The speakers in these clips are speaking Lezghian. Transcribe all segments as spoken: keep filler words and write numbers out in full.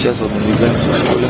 Сейчас вот мы двигаемся в школе.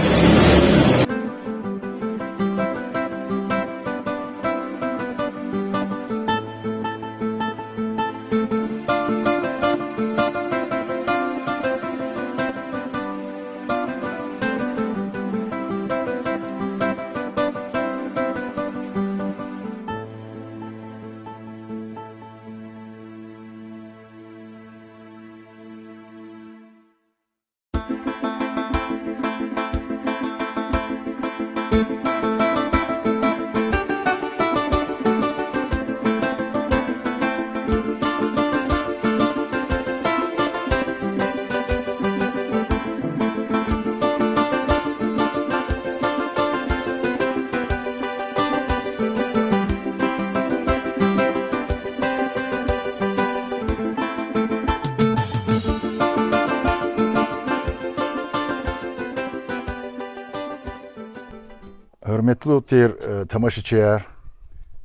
Гьуьрметлу тир, э, тамашачияр,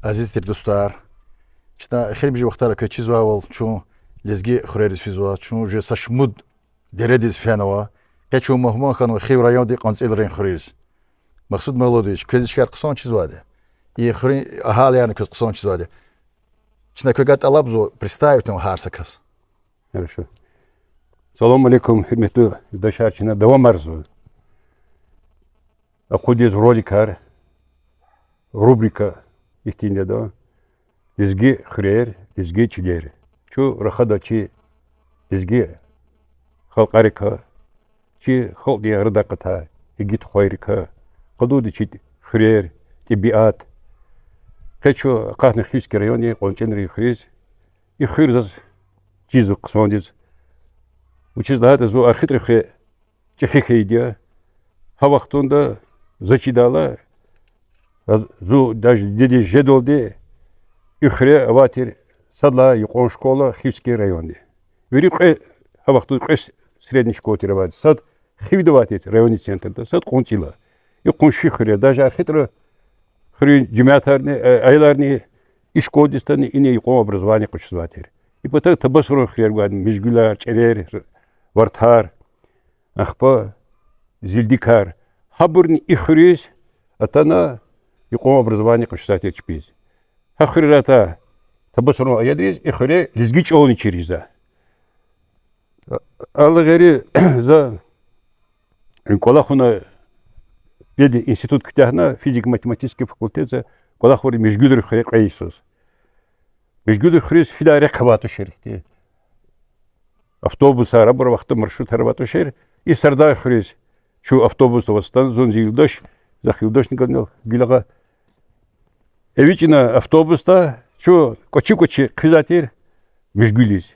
азиз тир дустар. Чна эхиримжи вахтара квез чизвайвал, чун лезги хуьрериз физвай, чун жи са шумуд дередиз фенва. Къе чун мугьман хьанва Хив райондин КъанцӀилрин хуьруьз. Махсуд Магьлудович, квез и чкаяр хъсан чизвайди я? И хуьруьн агьалиярни квез хъсан чизвайди я? Чна квевай тӀалабзава представить авун гьар са кас. Хорошо. Салам алейкум, гьуьрметлу юлдашар, чна давамарзава акъудиз роликар, рубрика ихьтин ятӀа: лезги хуьрер, лезги чилер. Чун рахада чи лезги халкьарикай, чи халкьдин арада акъатай игит хвайрикай, къалурда чи хуьрер, тӀебиат. Къе чун акъатна Хивский райондин КъанцӀилрин хуьруьз, и хуьр заз чизва хъсандиз. Вучиз лагьайтӀа зун Архитри хуьре чӀехи хьайиди я. Гьа вахтунда за чидайла, зун даже дидедин жедалди и хуьре авай тир сад лагьай юкьван школа Хивский районда. Вири кьве, гьа вахтунда кьве средний школа тир авайди. Сад Хивда авай тир, районный центрда, сад КъунцӀила. И къунши хуьре, даже Архитра хуьруьн жемятарни, э, аяларни и школадиз атана, ина юкьван образование къачузвай тир. И патав Табасаран хуьрер гвайди, Межгуьлар, ЧӀерер, Вартар, ахпа Зилдикар. Гьабурни и хуьруьз атана, юкьван образование къачузвай тир чпиз. Гьа хуьрера атай Табасаран аялриз и хуьре лезги чӀални чир жезва. Алай гъейри, за кӀвалахна, пединститут куьтягьна, физико-математический факультет, за кӀвалахна Межгуьлрин хуьре кьве йисуз. Межгуьлрин хуьруьз фидай рехъ авай тушир ихьтин. Автобусар, абур а вахтунда маршрутар авай тушир. И Сардар хуьруьз чун автобусда ваз атана, зун, зи юлдаш, захъ юлдашни ганал Гуьлагъа. ЭвичӀна автобусда чун кӀвачи-кӀвачи хъфизвай тир Межгуьлиз.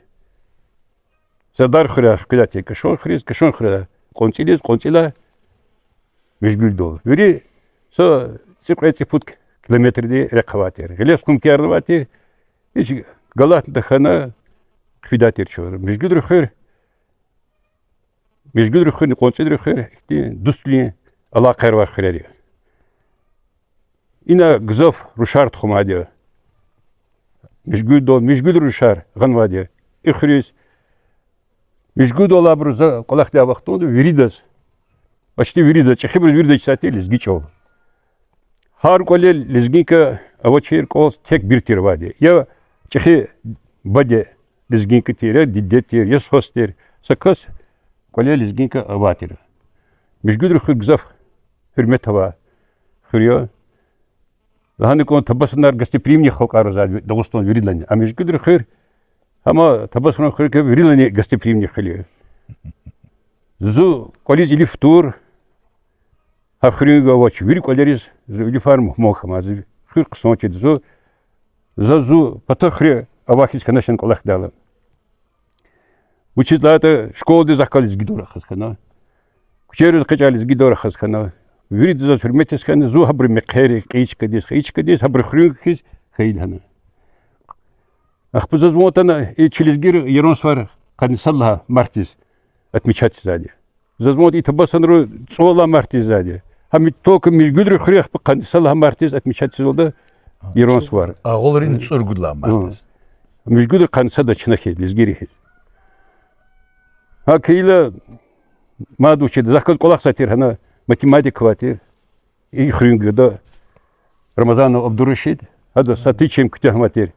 Сардар хуьряй хъфизвай тир Кашан хуьруьз, Кашан хуьряй КъунцӀилиз, КъунцӀилай Межгуьлдал. Вири са цӀикьвед-цӀипуд километрдин рехъ авай тир. Гъиле сухумкарни авай тир. Гьич галатни тахьана хъфидай тир чун. Межгуьлрин хуьр, Межгуьлрин хуьрни КъунцӀилрин хуьр ихьтин дуствилин алакъаяр авай хуьрер я. Ина гзаф рушар тухумайди я. Межгуьлдал, Межгуьлрин рушар гъанвайди я и хуьруьз. Межгуьлдал алайбуруз за кӀвалахдай вахтунда виридаз, почти виридаз, чӀехибуруз виридаз чизвай тир лезги чӀал. Гьар кӀвале лезгинка авачир кӀвал тек бир тир авайди я. Я чӀехи баде лезгинка тир, я диде тир, я свас тир. Са кас кӀвале лезгинка авай тир. Межгуьлрин хуьр гзаф гьуьрмет авай хуьр я. Лагьана кӀанда, табасаранар гостеприимный халкьар я Дагъустанда виридалайни. А Межгуьлрин хуьр, гьам Табасаран хуьр хьиз, виридалайни гостеприимный хуьр я. Зун кӀвализ илиф тур, гьа хуьруьнви авач, вири кӀвалериз зун илифар, мугьман хьана, зи хуьр хъсан чида зун, за зун пата хуьре авай хьиз хьана чна кӀвалахдайла. Вучиз лагьайтӀа школадиз захъ галаз лезгидал рахаз хьана, куьчейриз экъечӀайла лезгидал рахаз хьана. Вирида заз гьуьрметиз хьана, зун гьабурун мехъерик, кьейи чкадиз, хайи чкадиз, гьабурун хуьруьнвийриз хьайила хьана. Ахпа заз ван атана, и чи лезгийрин Яран сувар къанни сад лагьай мартдиз отмечать ийизвайди. Заз ван атана, и табасаранрин цӀуд лагьай мартдиз ийизвайди. Гьам только Межгуьлрин хуьре ахпа къанни сад лагьай мартдиз отмечать ийизвайди Яран сувар. Агъулрин цӀуругуд лагьай мартдиз. Межгуьлрин къанни сад чна хьиз, лезгийрин хьиз. Гьа хьайила, мад вучиз, захъ галаз кӀвалахзавай тир гьана, математик авай тир. И хуьруьн гада Рамазанов Абдурашид, гьада са тичем куьтягьнавай тир,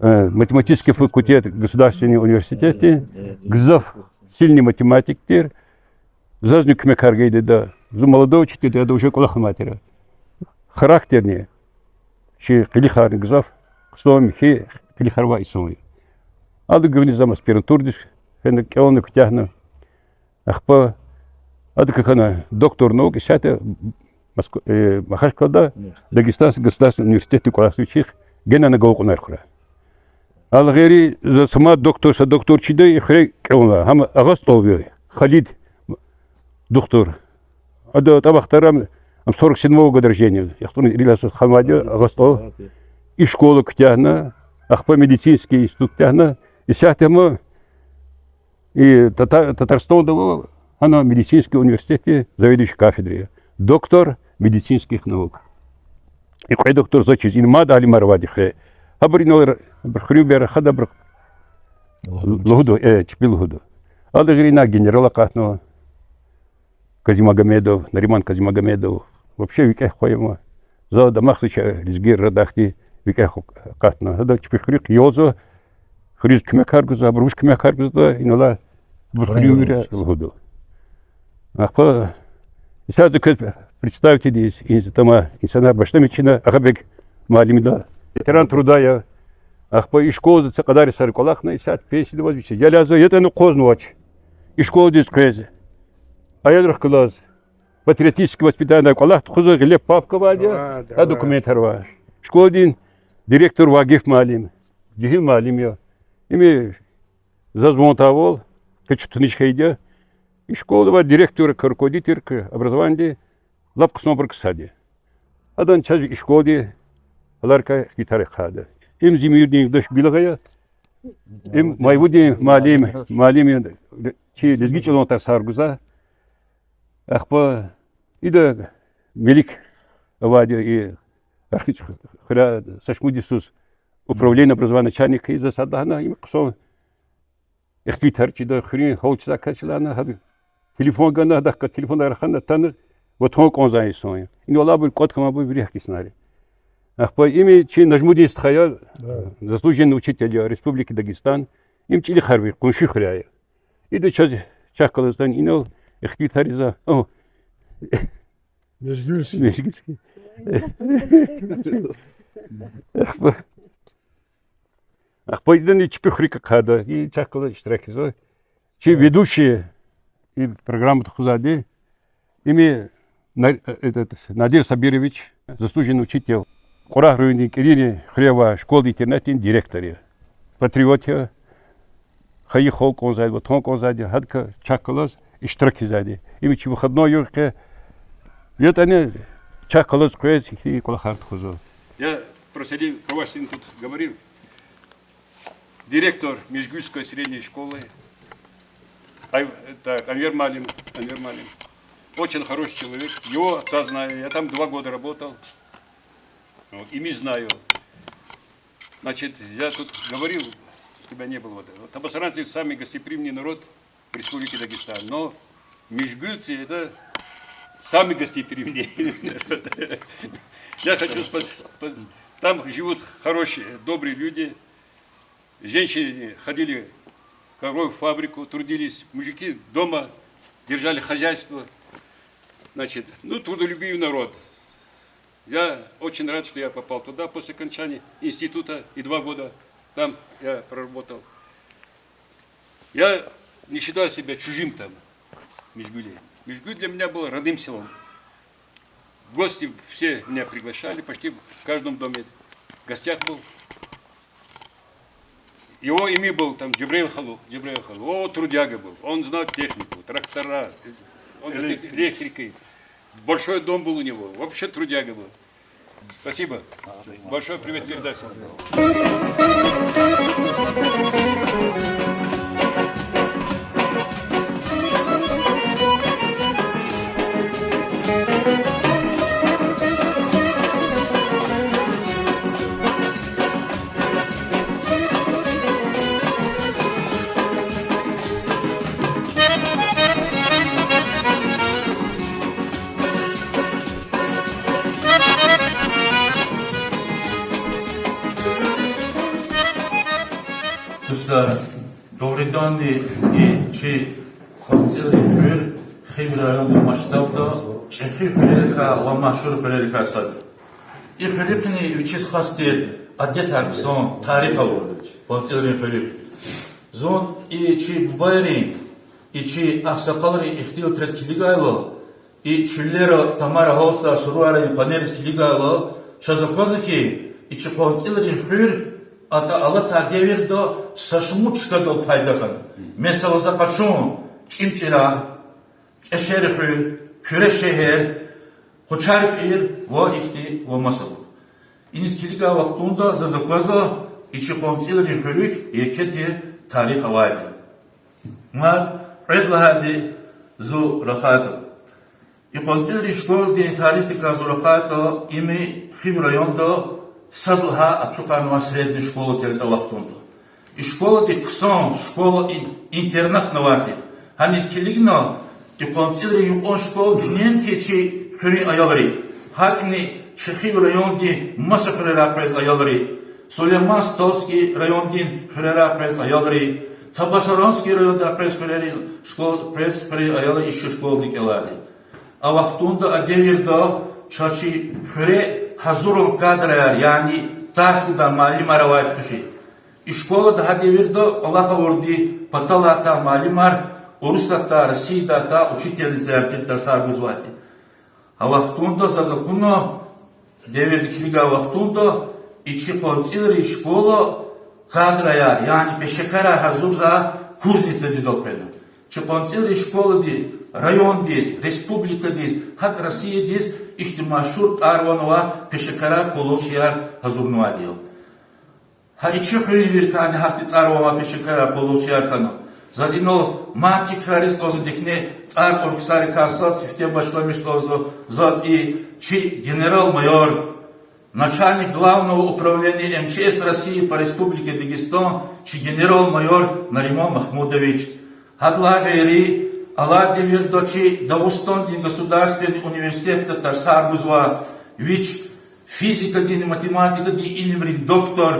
э, математический факультет государственный университетдин, гзаф сильный математик тир. Зазни куьмекар гайиди ада, зун молодой учитель я, ада уже кӀвалахнавай тир. Характерни, чи къилихарни гзаф хъсан, михьи къилихар авай инсан я. Ада гуьгъуьниз ам аспирантурадиз фена, кӀелна, куьтягьна. Ахпа адак хьана доктор наук, исятда Моск-, э, Махачкъалада Дагестанский государственный университетда кӀвалахзава, вичиз генани агалкьунар хьурай. Алай гъейри, за са мад доктор, са доктор чида и хуьре кӀелна, гьам АгъастӀалви Халид духтур. Ада атӀа вахтара, ам сорок седьмого года рождения, яхцӀурни ирид лагьай йисуз ханвайди я АгъастӀал. И школа куьтягьна, ахпа медицинский институт куьтягьна, исятда ам и Тата-, Татарстанда ава, гьана медицинский университетдин заведующий кафедры я, доктор медицинских наук. И кьве доктор заз чиз, ина мад алимар авайди хуьре. Гьабур инал, абур хуьруьнбияр рахада, абур лугьуда, э, чпи лугьуда. Алай гъейри ина генерал акъатнава, Казимагомедов, Нариман Казимагомедов. Вообще викӀегь хва я ам. За дамахзава чи лезгийрин арадай ихьтин викӀегь хва акъатна. Гьада чпин хуьруьхъ ялзава, хуьруьз куьмекар гузва, абур вуч куьмекар гузватӀа, инал абур хуьруьнвийри лугьуда. Ахпа исятда за квез представить ийиз, инз-, тамам инсанар, башламишна Агъабег муаллимди, ветеран труда я. Ахпа и школада са кьадар йисар кӀвалахна, исятда пенсияда аваз, вичиз ялязва, ятӀани акъвазнавач и школадиз къвез. Аялрихъ галаз патриотическое воспитание кӀвалах тухузва, гъиле папка авайди я, а документар ава. Школадин директор Вагиф муаллим. Жегьил муаллим я. Им заз ван тавал, къе чун таниш хьайиди я. И школада авай директор, руководитель образованиеди лап хъсанбур ксар я. Адан чаз и школади гьаларикай ихтилатар хъийида. Им зи муьрдин юлдаш Билгъа я. Им Майвудин муаллим, муаллим я, чи лезги чӀалан тӀвар гузва. Ахпа ида Мелик авайди я, и Архиц хуьре са шумуд йисуз управление образования начальник я, за сад лагьана, им хъсан ихтилатар чида, хуьруьн гьал чизвай кас я лагьана, гьада телефон гана, гьадахъ галаз телефонар рахана, атана, ватан кӀанзавай инсан я. Ина алайбур кӀватӀ хьанвайбур вири гьакӀ иснари. Ахпа им чи Нажмудин стха я, заслуженный учитель я Республики Дагестан, им ЧӀилихарви, къунши хуьряй я. Ида чаз, чахъ галаз атана инал, ихтилатар ийизва. О, Межгюльский. Межгюльский. Ахпа Ахпа идани чпи хуьруьк ахъайда, и чахъ галаз иштирак ийизва. Чи ведущий, и программада тухузвайди, им На-, этот, Надир Сабирович, заслуженный учитель, Кьурагь райондин КӀирийрин хуьре авай школа-интернатдин директор я. Патриот я, хайи халкь кӀанзавайди, ватан кӀанзавайди, гьадакай чахъ галаз иштирак ийизвайди. Им чи выходной югъ къе, ятӀани чахъ галаз къвез ихьтин кӀвалахар тухузва. Я про Селим, про ваш сын тут говорил. Директор Межгюльской средней школы. Ай, так, Анвер Малим, Анвер Малим. Очень хороший человек. Его отца знаю, я там два года работал. Вот, и не знаю. Значит, я тут говорил, тебя не было. Вот, табасаранцы самый гостеприимный народ в Республике Дагестан. Но межгюльцы — это самый гостеприимный народ. Я хочу спас-, спас-, там живут хорошие, добрые люди. Женщины ходили в коровьёвую фабрику, трудились, мужики дома держали хозяйство. Значит, ну, трудолюбивый народ. Я очень рад, что я попал туда после окончания института, и два года там я проработал. Я не считаю себя чужим там, в Межгюле. Межгюль для меня был родным селом. В гости все меня приглашали, почти в каждом доме в гостях был. Его имя был там Джабраил Халу, Джабраил Халу. О, трудяга был. Он знал технику, трактора, он электрик. Большой дом был у него. Вообще трудяга был. Спасибо. Большой привет передайте. Дустар, дугъриданни, и чи КъанцӀилрин хуьр Хив районда масштабда чӀехи хуьрерикай ва машгьур хуьрерикай сад. И хуьруьхъни вичиз хас тир адетар хъсан тарих ава КъанцӀилрин хуьруьхъ. Зун и чи бубайрин, и чи агъсакъалрин ихтилатриз килигайла, и чуьллера тамара гьалтзавай сурарин къванериз килигайла, чаз аквазва хьи, и чи КъанцӀилрин хуьр атӀа алатай девирда са шумуд чкадал пайда хьана. Месела, за къачун ЧӀимчӀирагъ, КӀешерихуьр, Куьре шегьер, Къучар пӀир ва ихьтин ва масабур. Иниз килигай вахтунда заз аквазва и чи КъанцӀилрин хуьруьхъ еке тир тарих авайди. Мад кьвед лагьайди зун рахайтӀа, и КъанцӀилрин школадин тарихдикай зун рахайтӀа, им Хив районда сад лагьай ачухарнавай средний школа тир а вахтунда. И школади хъсан школа-интернат авай тир. Гьаниз килигна, и КъанцӀилрин юкьван школади неинки чи хуьруьн аялри, гьакӀни чи Хив райондин маса хуьрерай къвез аялри, Сулейман-Стальский райондин хуьрерай къвез аялри, Табасаранский райондай къвез хуьрери-, школ-, къвез хуьруьн аялри и школади кӀелайди. А вахтунда, а девирда чаз чи хуьре гьазурун кадраяр, яни тарс гудай муаллимар авайди тушир. И школада гьа девирда кӀвалах авурди патал атай муаллимар Урусатдай, Россиядай атай учительницаяр тир тарсар гузвайди. А вахтунда заз акуна, девирдик килигай вахтунда, и чи КъанцӀилрин школа кадраяр, яни пешекарар гьазурзавай кузницадиз элкъвена. Чи къванцелди школадиз, райондиз, республикадиз, гьакӀ Россиядиз ихьтин машгьур тӀвар-ван авай пешекарар, къуллугъчияр гьазурнавайди я. Гьа и чи хуьруьнвийрикайни гьахьтин тӀвар-ван авай пешекарар, къуллугъчияр хьана. Заз инал мад тикрариз кӀанзава дихьни, тӀвар кьур ксарикай сад сифте башламишзава заз, и чи генерал-майор, начальник Главного управления М Ч С России по Республике Дагестан, чи генерал-майор Нариман Махмудович. Гьадалай гъейри, алай девирда чи Дагъустандин государственный университетда тарсар гузвай, вич физикадин, математикадин илимрин доктор,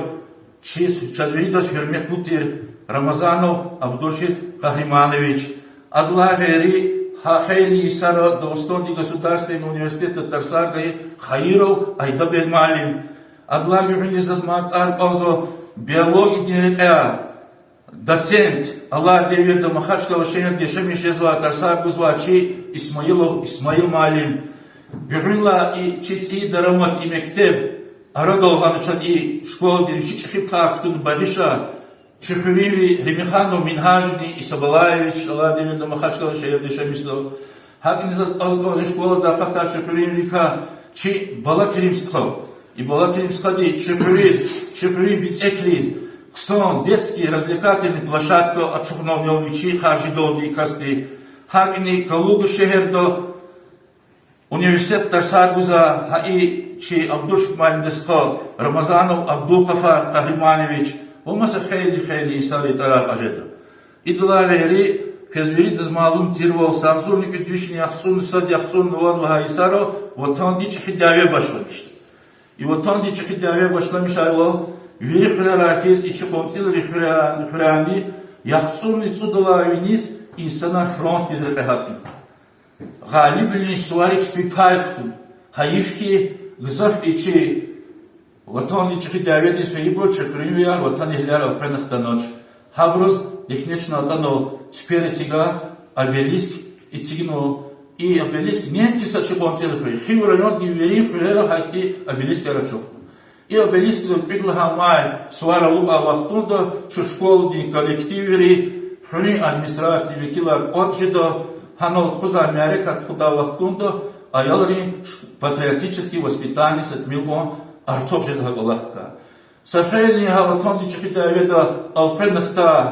чи, чаз виридаз гьуьрметлу тир Рамазанов Абдуршид Къагьриманович. Адалай гъейри, гьа хейлин йисара Дагъустандин государственный университетда тарсар гайи Хаиров Айдабег муаллим. Адалай гуьгъуьниз заз мад тӀвар кӀанзава биологиядин рекьяй доцент, алай девирда Махачкъала шегьерда яшамиш жезвай, тарсар гузвай чи Исмаилов Исмаил муаллим. Гуьгъуьнлай и чи цӀийи дарамат, и мектеб арадал гъана чаз и школадиз вичи чӀехи пай кутуна багъишай чи хуьруьнви Римиханов Мингьажидин Исабалаевич, алай девирда Махачкъала шегьерда яшамиш жезва. ГьакӀни заз кӀанзава и школадай акъатай чи хуьруьнвийрикай чи Балакирим стха. И Балакирим стхади чи хуьруьз, чи хуьруьн бицӀекриз хъсан детский развлекательный площадка ачухнавай вичин харжидалди и касди. ГьакӀни Калуга шегьерда университетда тарсар гузвай гьа и чи Абдуршид муаллимдин стха Рамазанов Абдулгъафар Къагьриманович ва маса хейлин-хейлин инсанрин тӀварар кьаз жеда. Идалай гъейри, квез виридаз малум тирвал, са агъзурни кӀуьд вишни яхцӀурни сад, яхцӀурни вад лагьай йисара Ватандин ЧӀехи дяве башламишда. И Ватандин ЧӀехи дяве башламишайла, вири хуьрерай хьиз и чи къванцелрин хуьре-, хуьрерайни яхцӀурни цӀудалай виниз инсанар фронтдиз рекье гьатна. Гъалибвилин сувари чпин пай кутуна. Гьайиф хьи, гзаф и чи Ватандин ЧӀехи дяведиз фейибур чи хуьруьнвияр, ватанэгьлияр элкъвена хтанач. Гьабуруз дихьне чна атӀана цуьпер эцигай обелиск эцигнава. И обелиск неинки са чи къванцелрин хуьре, Хив райондин вири хуьрера гьахьтин обелискар ачухна. И обелискда кӀуьд лагьай май сувар алукьай вахтунда чун школадин коллективри, хуьруьн администрациядин векилар кӀватӀ жеда, гьанал тухузвай мярекат тухудай вахтунда аялрин патриотический воспитание са тӀимил кьван артух жез гьа кӀвалахдикай. Са хейлин гьа Ватандин ЧӀехи дяведа элкъвена хтай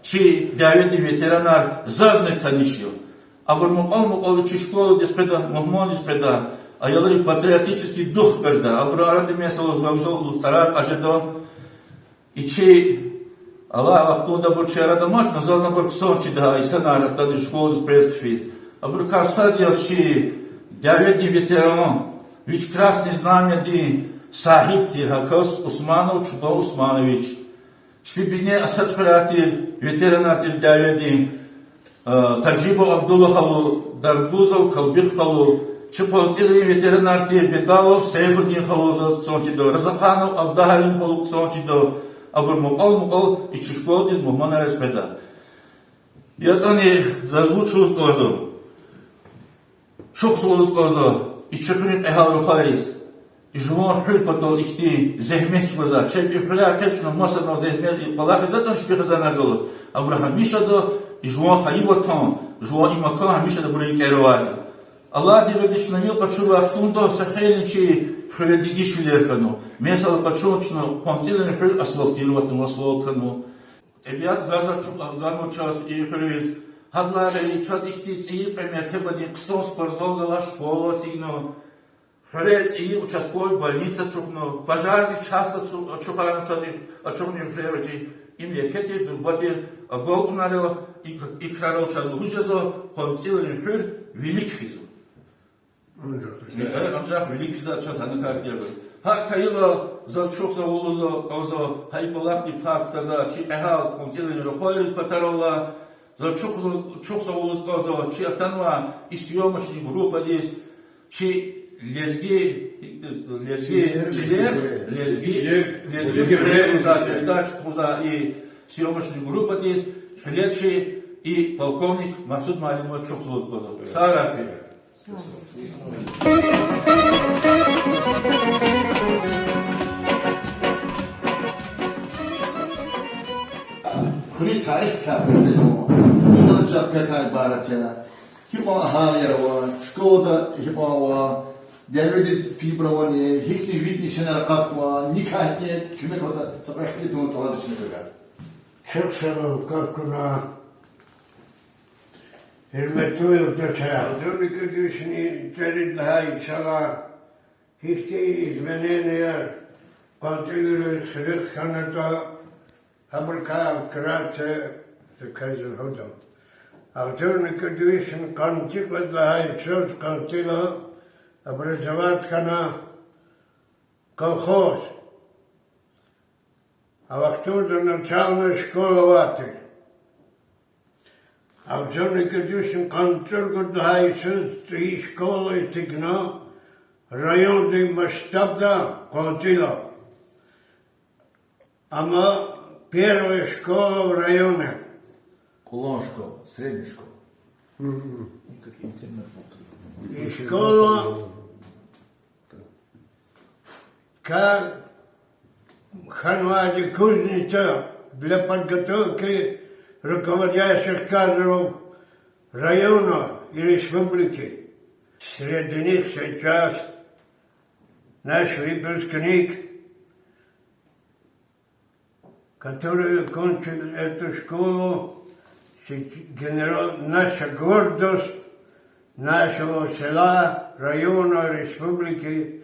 чи дяведин ветеранар зазни таниш я. Абур мукьвал-мукьвал чи школадиз къведа, мугьмандиз къведа, аялрин патриотический дух хкажда, абурун арада месела зурзал лугьуз тӀварар кьаз жеда. И чи алай вахтунда абур чи арада амачтӀа, зазни абур хъсан чида, инсанар атана школадиз къвез хъфиз. Абурукай сад яз чи дяведин ветеран, вич Красное Знамядин сагьиб тир гьа кас, Усманов Чубан Усманович. Чпи бине Асатхуьряй тир, ветеранар тир дяведин, Тажибов Абдулла халу, Дарбузов Калбих халу, чи къванцелрин ветеранар тир Бедалов Сейфудин халу заз хъсан чида, Разаханов Абдагьалим халу хъсан чида, абур мукьвал-мукьвал и чи школадиз мугьманар яз къведа. ЯтӀани заз вуч лугьуз кӀанзава? Чухсагъул лугьуз кӀанзава и чи хуьруьн кьегьал рухвайриз, и жуван хуьр патал ихьтин зегьмет чӀугвазвай, чеб и хуьряй экъечӀна масанал зегьмет, и кӀвалахиз атӀана чпи хизанар галаз. Абуру гьамишанда и жуван хайи ватан, жуван и макан гьамишанда абуру рикӀера авайди. Алай девирда чна вил къачурвай вахтунда са хейлин чи хуьре дегишвилер хьанва. Месела, къачун чна къванцелрин хуьр асфальтироватьнава, асфальт хьанва. ТӀебиат газ ачух-, ганва чаз и хуьруьз. Гьадалай гъейри чаз ихьтин цӀийи кьве мертебадин хъсан спортзал галай школа эцигна. Хуьре цӀийи участковый больница ачухна, пожарный часть ачу-, ачухарна чаз и, ачухна и хуьре авачир. Им еке тир, зурба тир агалкьунар я, и, и крарал чаз лугьуз жезва, къванцелрин хуьр вилик физва. Анжах вилик физва чаз гьаникай кӀелда. ГьакӀ хьайила, заз чухсагъул лугьуз кӀанзава гьа и кӀвалахдин пай кутазвай чи кьегьал къванцелрин рухвайриз патарал алай, заз чухсагъул лугьуз кӀанзава чи атанвай и съёмочный группадиз, чи лезги, лезги чилер, лезги, лезги хуьре, лезги хуьре передача тухузвай и съёмочный группадиз, кьиле чи и полковник Масуд муаллимаз чухсагъул лугьуз кӀанзава. Сагърай куьн. Хуьруьн тарих кар бететун, гьуьрметлу жавабкарар, ибарат я. Гьикьван агьалияр ава, школада гьикьван ава, дяведиз фибра авани, гьихьтин вичин инсанар акъатнава, никай гьихьтин куьмек аватӀа, са кьве ихтилат тун тӀалабзава чна квевай. Чухсагъул, квай куьне, гьуьрметлу юлдашар. Агъзурни кӀуьд вишни цӀерид лагьай йисалай гьихьтин измененияр къванцӀийриз хуьруьхъ хьанатӀа, гьабурукай вкратце за квез лугьуда. Агъзурни кӀуьд вишни къанни цӀикьвед лагьай йисуз къанцӀила образовать хьана колхоз. А вахтунда начальная школа авай тир. Агъзурни кӀуьд вишни къанни цӀуругуд лагьай йисуз цӀийи школа эцигна райондин масштабда къванцӀила. Амма первая школа в районе. Кьулан школа, средняя школа. Как интернат. И школа кар хьанвайди кузница для подготовки руководящих кадров района и республики. Среди них сейчас наш выпускник, который окончил эту школу, сет-, генерал, наша гордость нашего села, района, республики,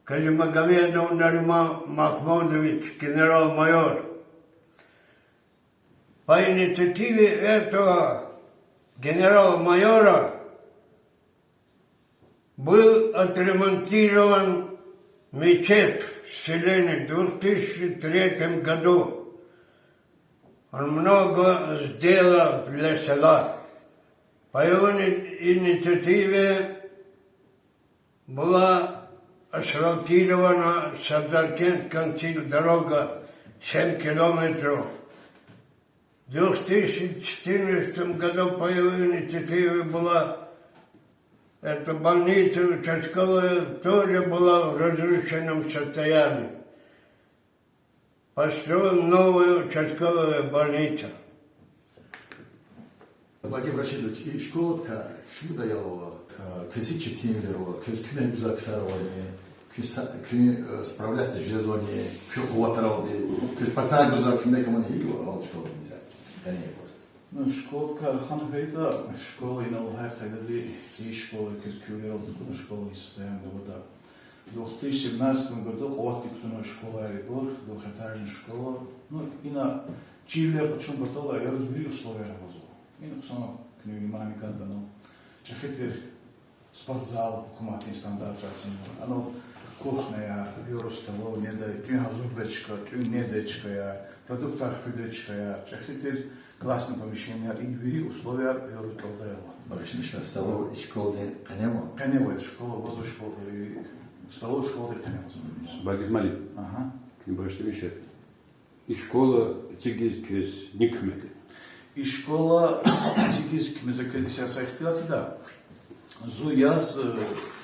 Казимагомедов Нариман Махмудович, генерал-майор. По инициативе этого генерал-майора был отремонтирован мечеть в селении в двух тысячи третьем году. Он много сделал для села. По его ини-, инициативе была асфальтирована Сардаркент-Канцил дорога семь километров. В двух тысячи четырнадцатом году по его инициативе была эта больница участковая, тоже была в разрушенном состоянии. Построен новая участковая больница. Вадим Рашидович, и школадикай шумуд аял ава, квез гьи четинвилер ава, квез куьмек гузвай ксар авани, куьн са-, куьн, э, справляться жезвани куь къуватдалди, квез патай гузвай куьмек авани, гьикӀ ава школадин зи къене яз? Ну, школадикай рахана хьайитӀа, школа инал лагьай къайдада цӀийи школа, квез куьлералди кьуна школа и состояниеда аватӀа. В две тысячи семнадцатом году къуватдик кутуна школаяр ибур, двухэтажная школа. Ну, ина чирвилер къачун патал аялриз вири условияр авазва. Ина хъсан куьне внимание гана, ну, чӀехи тир спортзал гьукуматдин стандартра эцигнава. Анал кухняяр, аялриз столовая недай, тӀуьн гьазурдай чка, тӀуьн недай чкаяр, продуктар хуьдай чкаяр, чӀехи тир классный помещенияяр, и вири условияр аялриз кӀелдай ава. Багъишламиша, столовая школадин къене ава? Къене ава, школа авазва, школа, и столовая школадин къене авазва. Багьид муаллим. Агьа. Куьне багъишламиша. И школа эцигиз квез ни куьмек гана? И школа эцигиз куьне за квез исятда ихтилат ийида. Зун яз, э,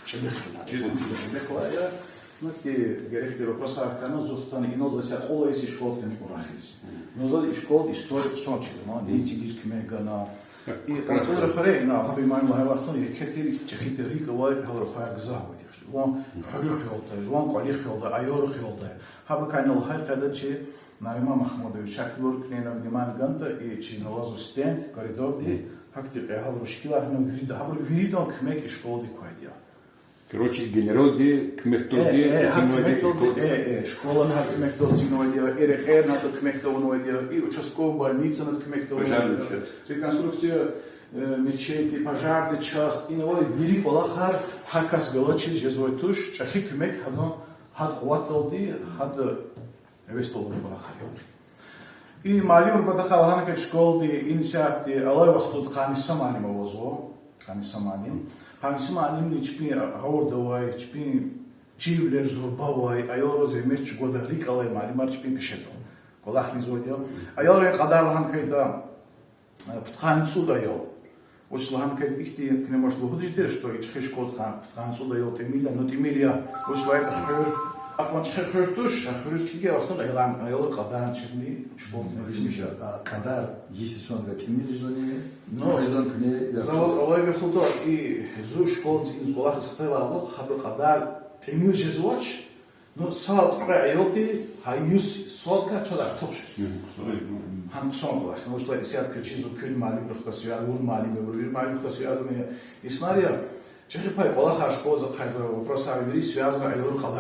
чӀехи хьайи я. ЧӀехи хьайи я. Ну, гьи герек тир вопросар хьана, зун хтана инал за са кьула йис и школадикай кӀвалахиз. Ну, заз и школадин история хъсан чида, ма, ни эцигиз куьмек гана. И кьван цӀуд рахаре ина гьабур ман лагьай вахтунда еке тир чӀехи тир рикӀ авай, гьал рухваяр гзаф авайди я. Жуван хуьруьхъ ялдай, жуван кӀвалихъ ялдай, аялрихъ ялдай. Гьабурукай ина лагьай къайдада чи Нариман Махмудович, гьахьтинбур куьне внимание ганатӀа, и чи ина авазва стенд, коридорди, гьахьтин кьегьал рушкилар, ну, вирида, гьабуру виридан куьмек и школадик квайди я. Короче, генералди, куьмекдалди, э, э, гьа, куьмекдалди, школа, э, э, школани гьа куьмекдалди эцигнавайди я, и рекьерни гьатта куьмекда авунвайди я, и участковый больницани гьатта куьмекда авунвайди я, реконструкция, э, мечети, пожарный часть, инал авай вири кӀвалахар гьа кас галачиз жезвай туш, чӀехи куьмек гьадан, гьадан къуватдалди, гьадан гьевесдалди авай кӀвалахар я. И муаллимрин патахъай лагьана хьайитӀа, школади, ина исятда алай вахтунда Къаниса муаллим авазва. Къаниса муаллим. Къаниса муаллимни чпин гъавурда авай, чпин чирвилер зурба авай, аялриз зегьмет чӀугвадай рикӀ алай муаллимар чпин пешедал кӀвалахизвайди я. Аялрин кьадар лагьана хьайитӀа, э, пудкъанни цӀуд аял. Вучиз лагьана хьайитӀа, ихьтин куьне мад лугьудай тир, что и чӀехи школадикай пудкъанни цӀуд аял тӀимил я, ну, тӀимил я. Вучиз лагьайтӀа хуьр Ахпа чӀехи хуьр туш, а хуьруьз килигайла, аялар, аялар кьадарни чирни школадин. Вишни ша, а кьадар йис йисандивай тӀимил жезвани, ну, йис йисан куьне, я завал авай вахтунда и зун школадиз иниз кӀвалахиз хтайла, абур кьадар тӀимил жезвач, ну, сад-кьве аялди гьа йис йисандикай чаз артух жезва. Гьам хъсан кӀвалах, потому что исятда квез чизва, куьн муаллимрихъ галаз связан, вун муаллим я, вун муаллимрихъ галаз связан я. Инсанар я, чӀехи пай кӀвалахар, школадин къайдада вопросар вири связан аялрихъ галаз.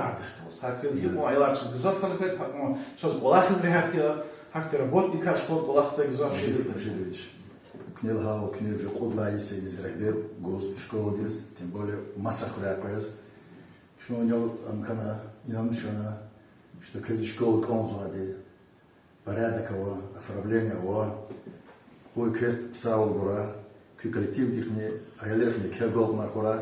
Гьакӏ хьайила гьикьван аялар чаз гзаф хьанвай, гьакьван чаз кӀвалахиз регьят я, гьахьтин работникар школадин кӀвалахзавай гзаф жеда. Гьа, Гьажи Вахит Куьнел гьавал куьне уже кьуд лагьай йисалай виз регьбер гуз школадиз, тем более маса хуьряй къвез. Чун инал ам хьана, инанмиш хьана, что квез школа кӀанзавайди, порядок ава, оформление ава, къуй квехъ сагъвал гурай, куь коллективдихъни, аялрихъни куь агалкьунар хьурай.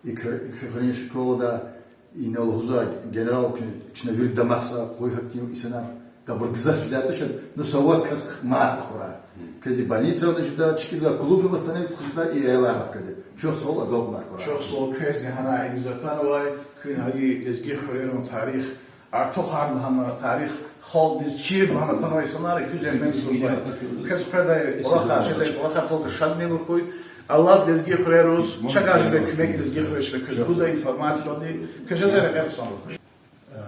И куь, и куь хуьруьн школада инал лугьузвай генерал куьн, чна вири дамахзава, къуй гьахьтин инсанар, гьабур гзаф физар туш, ну, савад кас мад хьурай. Квез и больницани жеда, чкӀизвай клубни восстановить хъжеда, и аяларни хкведа. Чухсагъул, агалкьунар хьурай. Чухсагъул квезни, гьана ийиз атанвай, куьн гьа и лезги хуьрерин тарих, артухарни, гьана тарих халкьдиз чирни, гьана атанвай инсанар я, куьн зегьмет гузвай. Квез къведай кӀвалахар, жедай кӀвалахар тӀалхуй, шадвилер хьуй. Аллагьди лезги хуьрериз чавай жедай куьмек, лезги хуьре чна куьн гуда информациядин, квез жезва рекье хъсан. Э,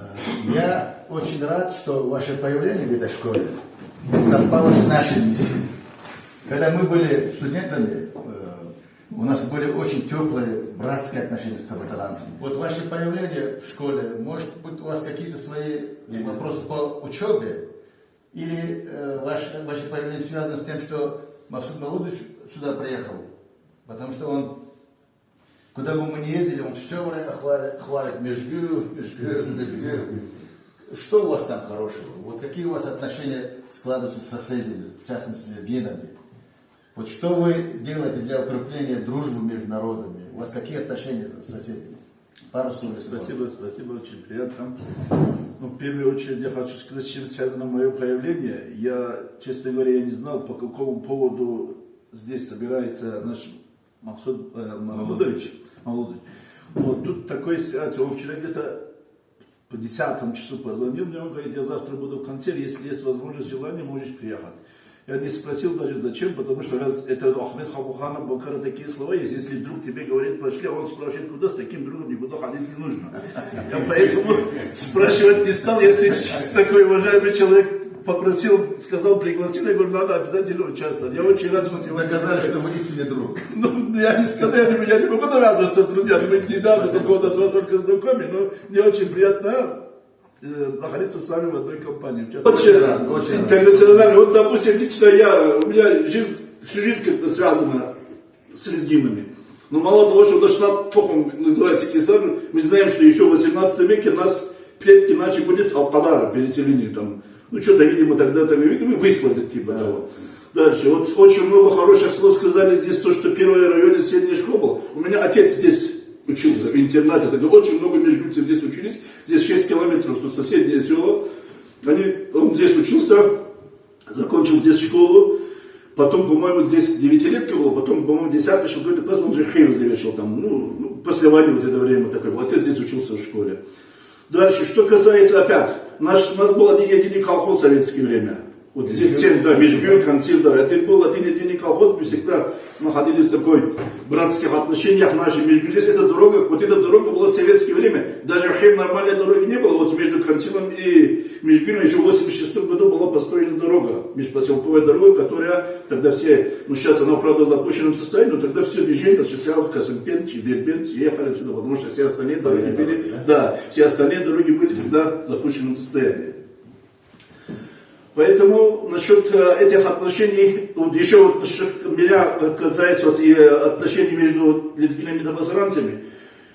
Я очень рад, что ваше появление в этой школе совпало с нашей миссией. Когда мы были студентами, э, у нас были очень теплые братские отношения с табасаранцами. Вот ваше появление в школе, может быть, у вас какие-то свои вопросы по учёбе? Или, э, ваш-, ваше появление связано с тем, что Максуд Мавлудович сюда приехал? Потому что он, куда бы мы ни ездили, он всё время хвалит, хвалит Межгур, Межгур, Межгур. Что у вас там хорошего? Вот какие у вас отношения складываются с соседями, в частности, с лезгинами? Вот что вы делаете для укрепления дружбы между народами? У вас какие отношения с соседями? Пару слов, если можно. Спасибо, спасибо, очень приятно. Ну, в первую очередь я хочу сказать, с чем связано моё появление. Я, честно говоря, я не знал, по какому поводу здесь собирается наш Максуд, э, Мавлудович. Мавлудович. Вот, тут такой ситуация. Он вчера где-то по десятому числу позвонил мне, он говорит: «Я завтра буду в концерте, если есть возможность, желание, можешь приехать». Я не спросил даже зачем, потому что раз это Ахмед Хабуханов, Бакара, такие слова есть, если друг тебе говорит: «Пошли», а он спрашивает: «Куда?» С таким другом никуда ходить не нужно. Я поэтому спрашивать не стал, если такой уважаемый человек попросил, сказал, пригласил, я говорю: «Надо обязательно участвовать». Я очень рад, что сегодня... Доказали, что вы истинный друг. Ну, я не сказал, я не, я не могу навязываться с друзьями, мы недавно с тобой только знакомы, но мне очень приятно, э, находиться с вами в одной компании, участвовать. Очень рад, очень рад. Интернационально. Вот, допустим, лично я, у меня жизнь, всю жизнь как бы связана с лезгинами. Но мало того, что наш на-, тохум называется Кесарин, мы знаем, что ещё в восемнадцатом веке нас предки начали были с Алкадара, переселение там. Ну, что-то, видимо, тогда-то, видимо, выслали, типа того. Дальше. Вот очень много хороших слов сказали здесь, то, что первый район средняя школа. У меня отец здесь учился, в интернате. Тогда очень много межгурцев здесь учились. Здесь шесть километров, тут соседнее село. Они, он здесь учился, закончил здесь школу. Потом, по-моему, здесь девятилетка была, потом, по-моему, десятый, что какой-то класс, он же Хейв завершил там, ну, ну, после войны вот это время такое было. Отец здесь учился в школе. Дальше, что касается опять, наш, у нас был один единый колхоз в советское время. Вот здесь Межгур, да, Межгур, Концир, да. Это был один единый колхоз, мы всегда находились в такой братских отношениях наших между. Здесь эта дорога, вот эта дорога была в советское время. Даже в Хейв нормальной дороги не было. Вот между Конциром и Межгуром ещё в восемьдесят шестом году была построена дорога, межпоселковая дорога, которая тогда все, ну, сейчас она, правда, в запущенном состоянии, но тогда все движение осуществлялось в Касымкент, в Дербент, ехали отсюда, потому что все остальные дороги были, да, все остальные дороги были тогда в запущенном состоянии. Поэтому насчёт, э, этих отношений, вот ещё вот насчёт меня, э, касаясь вот и, э, отношений между лезгинами и табасаранцами,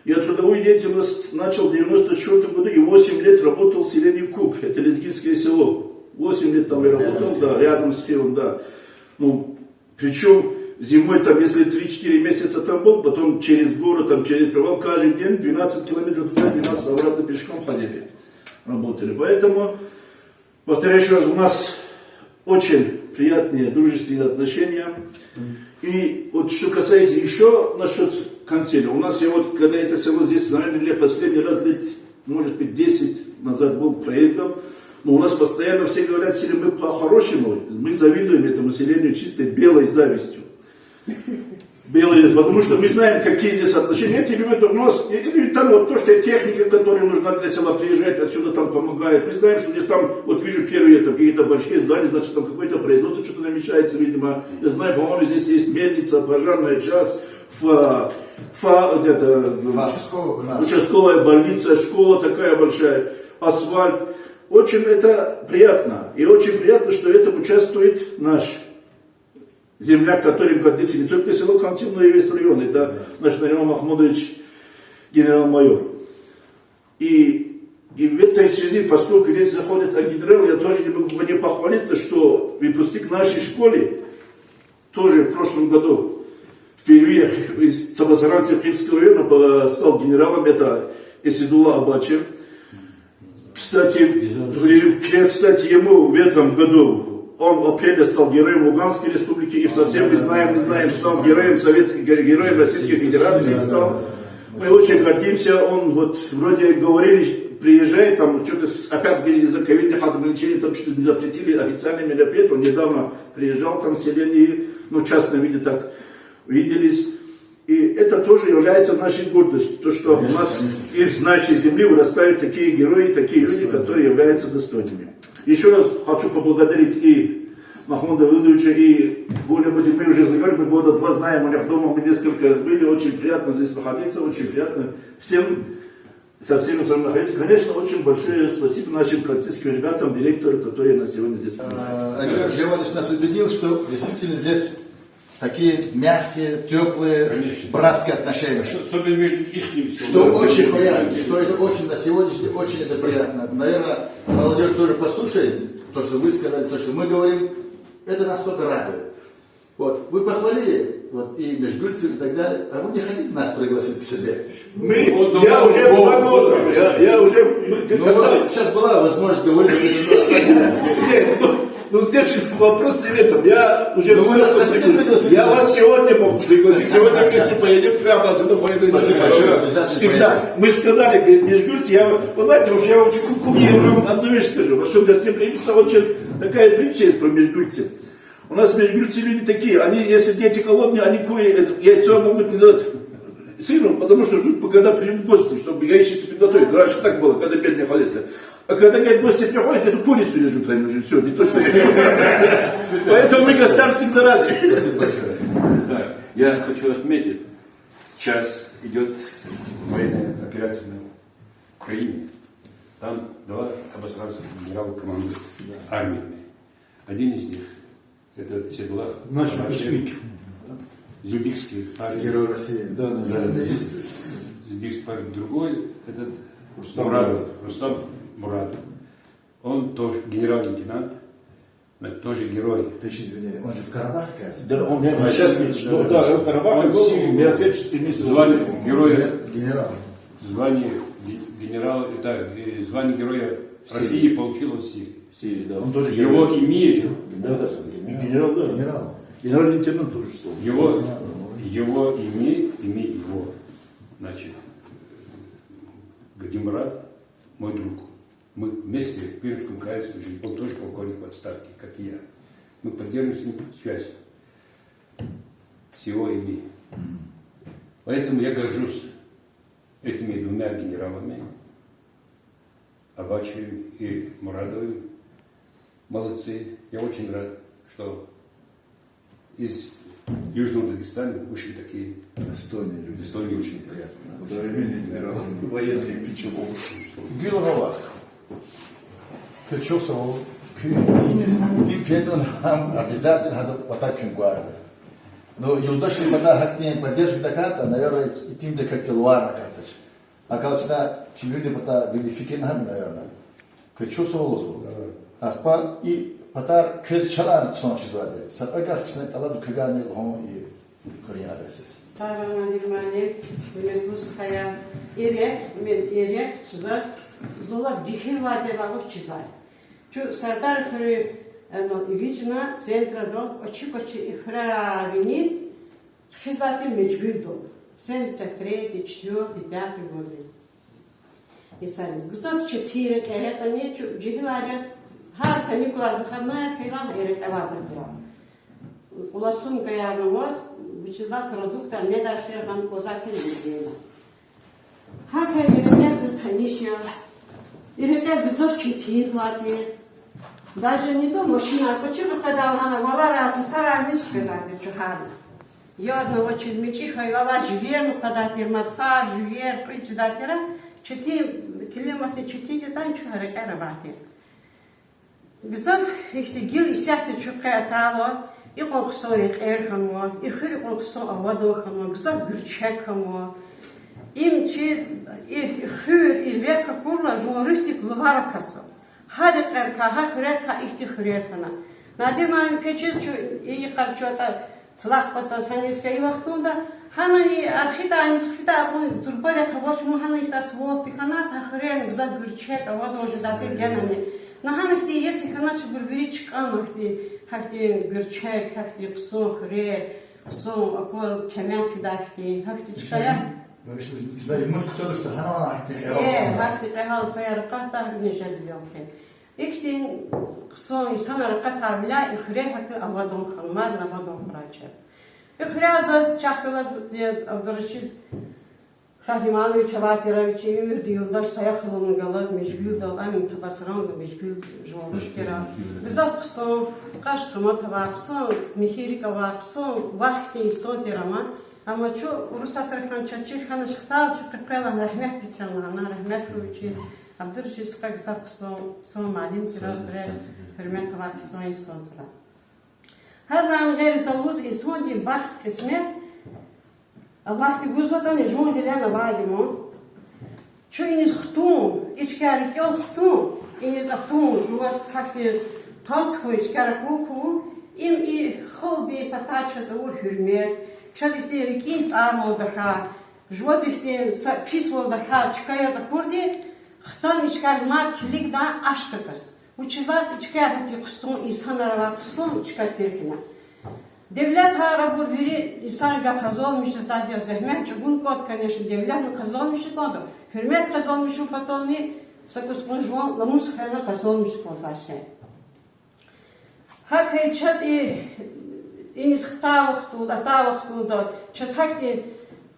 я трудовую деятельность начал в девяносто четвёртом году и восемь лет работал в селении Кук, это лезгинское село. Восемь лет там я работал, да, рядом с Хейвом, да. Ну, причём зимой там, если три-четыре месяца там был, потом через горы, там через привал, каждый день двенадцать километров туда, двенадцать обратно пешком ходили, работали. Поэтому Повторяю ещё раз, у нас очень приятные, дружественные отношения. И вот что касается ещё насчёт Концира. У нас, я вот, когда это село здесь, наверное, лет последний раз лет Может быть, десять назад был проездом, но у нас постоянно все говорят, сильно мы по-хорошему, мы завидуем этому селению чистой белой завистью. Белые, потому что мы знаем, какие здесь отношения. Эти любят у нас, и, и там вот то, что техника, которая нужна для села, приезжает отсюда, там помогает. Мы знаем, что здесь там, вот вижу первые там какие-то большие здания, значит, там какое-то производство что-то намечается, видимо. Я знаю, по-моему, здесь есть мельница, пожарная часть, фа, фа, вот это, участковая больница, школа такая большая, асфальт. Очень это приятно. И очень приятно, что в этом участвует наш земляк, которым гордится не только село Камцин, но и весь район. Это наш Нариман Махмудович, генерал-майор. И, и в этой связи, поскольку речь заходит о генерале, я тоже не могу не похвалиться, что выпускник нашей школы тоже в прошлом году впервые из табасаранцев Кирского района по- стал генералом, это Эсидулла Абачев. Кстати, при- кстати, ему в этом году, он в апреле стал героем Луганской республики, и совсем мы знаем, мы знаем, стал героем Советской, героем Российской Федерации стал. Мы очень гордимся, он вот вроде говорили, приезжает, там что-то с- опять, говорит, из-за ковидных ограничений там что-то запретили, официальные мероприятия, он недавно приезжал там в селение, ну, в частном виде так виделись. И это тоже является нашей гордостью, то, что у нас из нашей земли вырастают такие герои, такие люди, которые являются достойными. Еще раз хочу поблагодарить и Махмуда Давыдовича, и Гуля Бадимы уже за мы года два знаем, у них дома мы несколько раз были, очень приятно здесь находиться, очень приятно всем со всеми с вами находиться. Конечно, очень большое спасибо нашим камцинским ребятам, директору, которые нас сегодня здесь принимали. Александр Джавадович нас убедил, что действительно здесь такие мягкие, теплые, братские отношения. Особенно между их. Что очень приятно, что это очень на сегодняшний день, очень это приятно. Наверное, молодежь тоже послушает то, что вы сказали, то, что мы говорим. Это нас только радует. Вот, вы похвалили, вот, и межгульцев и так далее, а вы не хотите нас пригласить к себе? Мы, я уже два года, я, я уже, мы, ну, у вас сейчас была возможность говорить. Нет, ну, ну, здесь вопрос не в этом. Я уже... Ну, вы нас хотите пригласить? Я вас сегодня могу пригласить. Сегодня вместе поедем, прямо отсюда поеду. Спасибо большое, обязательно. Всегда. Мы сказали, говорит, межгульцы, я, вы знаете, вообще, я вам одну вещь скажу. Вообще, гостеприимство, очень такая притча есть про межгульцев. У нас межгульцы люди такие, они, если дети голодные, они кури-, это, яйцо могут не дать сыну, потому что ждут, пока придут гости, чтобы яичницу приготовить. Раньше так было, когда бедный хозяйство. А когда, говорит, гости приходят, эту курицу режут, они уже всё, не то что яйцо. Поэтому мы гостям всегда рады. Спасибо большое. Да, я хочу отметить, сейчас идёт военная операция на Украине. Там два абасранских генерала командуют армиями. Один из них, это Седулах, наш выпускник. Зильдикский парень. Герой России. Да, да, да. Зильдикский парень. Другой, этот Рустам Мурадов. Мурадов. Рустам Мурадов. Он тоже генерал-лейтенант, значит, тоже герой. Ты ещё извини, он же в Карабахе, кажется. Да, он, он сейчас, да, да, он в Карабахе был, в Сирии был. Миротворческий миссии. Звание героя. Генерал. Звание ге-, генерал, это, э, звание Героя России получил он в Сирии. В Сирии, да. Он тоже герой. Его имя. Да, да. Генерал, да. Генерал. Генерал-лейтенант тоже стал. Его, его имя, имя его. Значит, Гадимурад, мой друг. Мы вместе в Пермском крае служили. Он тоже полковник в отставке, как и я. Мы поддерживаем с ним связь. С его имя. Поэтому я горжусь этими двумя генералами, Абачевым и Мурадовым. Молодцы. Я очень рад, что из Южного Дагестана вышли такие достойные люди. Достойные люди. Очень приятно. Современные генералы, военные пичугу. Гуьлгъавах. Куьн чухсагъул, куьн иниз итим фейитӀани, гьам обязательно гьадан патай куьн гвайди. Ну, юлдашрин патай гьахьтин поддержка тахьайтӀа, наверное, итимдаказ куьн лугьарна кӀандач. Акалчна чи вири патай вири фикирна гьам, наверное. Квез чухсагъул лугьузва. Ахпа и патар квез чалай хъсан чизвайди. Са кьве гаф чна тӀалабзава квевайни лугьун и хуьруьн адресдиз. Сагърай, Нариман, гьуьрметлу стхаяр. Ирек, мен ирек чизвай, зулат жегьилвал тир лагьуз чизвай. Чун Сардар хуьруьн, ну, ивичӀна центрадал кӀвачи-кӀвачи и хуьрера виниз хъфизвай тир межгуьрдал. Семьдесят третий, четвёртый, пятый годриз. Инсанриз гзаф четин рекье ятӀани, чу-, жегьилар яз гьар каникулар, выходной хьайила и рекье авайбур тир. Кьула сумкаярни аваз, вучиз лагьайтӀа продуктар недай шейэр гъана кӀанзавай фин вирдина. ГьакӀ и рекье заз таниш я. И рекье гзаф четинзавай тир. Даже не то машинар, кӀвачи къекъведай гьана валарай, цацарай низ хквезвай тир чухарна. Яд авачиз мичӀи хьайила, живер къведай тир, мад фар, живер кьве жедай тир, четин, климатни четин ятӀани чун рекьера авай тир. Гзаф ихьтин гила исятда чун къе атайла, икьван хъсан рекьер хьанва, и хуьр икьван хъсан авадан хьанва, гзаф гуьрчег хьанва. Им чи, и хуьр, и рехъ акурла, жуван руьгьдик лувар акатзава. Гьа рекьерикай, гьа хуьрерикай ихьтин хуьрер хьана. Надир муаллим, квез чиз чу, и йикъар чу атӀа цлах пата санискай и вахтунда, гьана и архидай, низ хъфидай акьван зурба рехъ авач, мун гьана ихьтин асфальтдик хьана, гьа хуьрерни гзаф гуьрчег авадан жедай тир генани. На гьана ихьтин иеси хьанач, ибур вири чкӀана ихьтин, гьахьтин гуьрчег, гьахьтин хъсан хуьрер, хъсан аквар темен фидай хьтин, гьахьтин чкаяр. Бариш, чна ремонт кутадач, гьана гьахьтин кьегьал, э, хьана. Гьахьтин кьегьал паяр акъатда, нежер вилелхъи. Ихьтин хъсан инсанар акъатайвиляй и хуьре гьакӀ авадан хьана, мадни авадан хьурай чеб. И хуьряй заз чахъ галаз, э, Абдурашид Къагьриманович авай тир, вичи уьмуьрдин юлдаш Саяхалунни галаз Межгуьлдал, ам им Табасаранда Межгуьл жуван руш тир. Гзаф хъсан, къаш-къамат авай, хъсан михьи рикӀ авай, хъсан вахт хьтин инсан тир ам. Амма чун Урусатрикай хьана, чаз чир хьанач, хтайла чун къекъвелай, рагьметдиз фена лагьана, рагьмет хьуй вичиз. Абдурашид стха гзаф хъсан, хъсан муаллим тир, гьуьрмет авай хъсан инсан тир. Гьадан гъейри за лугьуз, инсандин бахт-кьисмет Аллагьди гузватӀани, жуван гъиле авайди ман. Чун иниз хтун, и чкаяр рикӀел хтун, иниз атун, жуваз гьахьтин къаст хьун, и чкаяр акун хьун, им и халкьдин патай чаз авур гьуьрмет, чаз ихьтин рикӀин тӀарвал тахьай, жуваз ихьтин са писвал тахьай чка яз акурди, хтана и чкаяр мад килигдай ашкъатаз. Вучиз лагьайтӀа и чкаяр гьахьтин хъсан инсанар авай хъсан чка тир хьана. Девлетар абур вири инсанрикай къазанмишзавайди я, зегьмет чӀугуна кӀанда, конечно, девлетни къазанмиша кӀанда, гьуьрмет къазанмишун патални са кӀус кьван жуван намус хвена къазанмиш кӀанзавай шей. ГьакӀ хьайила чаз и, иниз хтай вахтунда, атай вахтунда чаз гьахьтин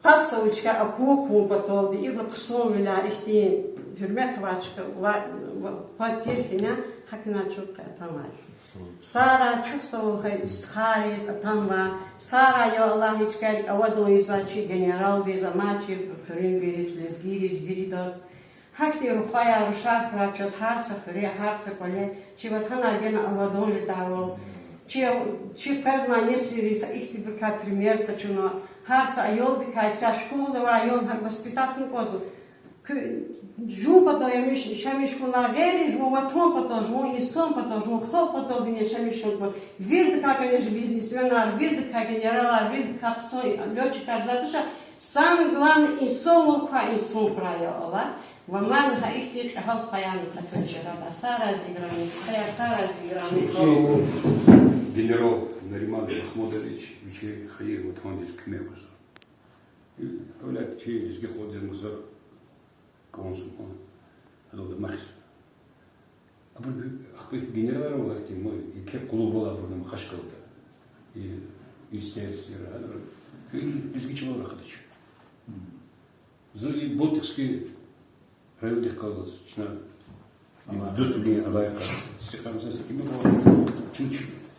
къаст авур чка акун хьун паталди, ибуру хъсанвиляй ихьтин гьуьрмет авай чка ва, ва пад тир хьана, гьакӀни чун къе атанвай. Сагърай, чухсагъул хьуй и стхайриз, атанвай. Сагърай, я Аллагь, и чкайрик авадан ийизвай чи генералриз, амай чи хуьруьнвийриз, лезгийриз, виридаз. Гьахьтин рухваяр, рушар хьурай чаз гьар са хуьре, гьар са кӀвале, чи ватанар гена авадан жедайвал. Чи, чи къвезмай несилриз са ихьтинбурукай пример къачуна, гьар са аялдикай, са школада авай аял гьакӀ воспитать хьун кӀанзава. Куь-, жув патал яшамиш, яшамиш хьунилай гъейри, жуван ватан патал, жуван инсан патал, жуван халкь паталди яшамиш хьун кӀанзава. Виридакай, конечно, бизнесменар, виридакай генералар, виридакай хъсан лётчикар затӀ туш, самое главное, инсанвал квай инсан хьурай, я Аллагь. Ва мадни гьа ихьтин кьегьал хваяр атун шей я. Сагърай, зи играми, сагърай, зи играми. Генерал Нариман Махмудович вичин хайи ватандиз куьмек гузва. Гьавиляй чи лезги халкьдин гзаф кӀанзава, гьадал дамахзава. Абур ахпа генералар авай хьтин, ма, еке къуллугъвал авай абур, ма, Махачкъалада. И министерствояр, гьадал, и лезги чӀалал рахадач. Зун и Балтийский райондихъ галаз чна, и Дустугин алай къа, сикъамса сикими ва чна,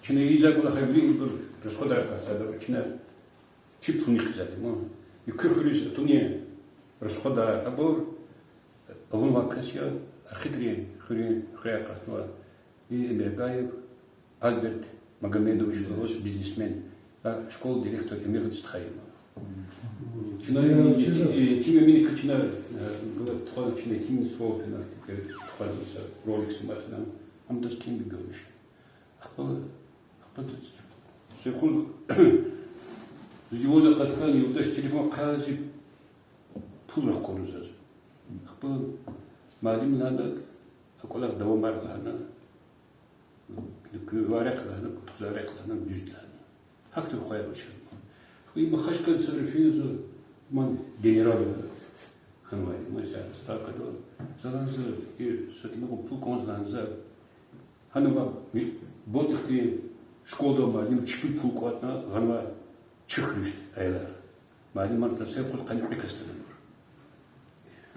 чна и закон хайбли ибур расходар къарсада, чна чи пулни хкизади, ма. И куь хуьруьз атуни расходар, абур авунвай кас я, архитекторрин хуьруьн хуьряй акъатнавай. И Эмиргаев Альберт Магомедович лугьуз, бизнесмен, а школадин директор Эмиргъиди стха я. Чна, э, тим, э, тим эмини ка чна, э, гла тухвана чна тим сфо фена, э, тухвана са ролик снимать авуна, ам дас тим бигамиш. Ахпа, ахпа т-, т-, т-, сехуз, зивода къаткан юлдаш телефон къази пул рахкъурзаз. Ахпа муаллим лагьана, акӀвалах давамар лагьана, куь варекь лагьана, куь тухузарекь лагьана, дуьз лагьана. Гьахьтин рухваяр вуч хьана. Ахпа и Махачкъала са руфин зун, ман генерал я хьанвай, ман са ставкада. Залан за, и са тӀимил пул кӀанзавани за. Гьанва ми-, БотӀихдин школадин муаллим чпи пул кӀватӀна гъанва чи хуьруьз аялар. Муаллимар тасер куз къанни кьве кас атанва.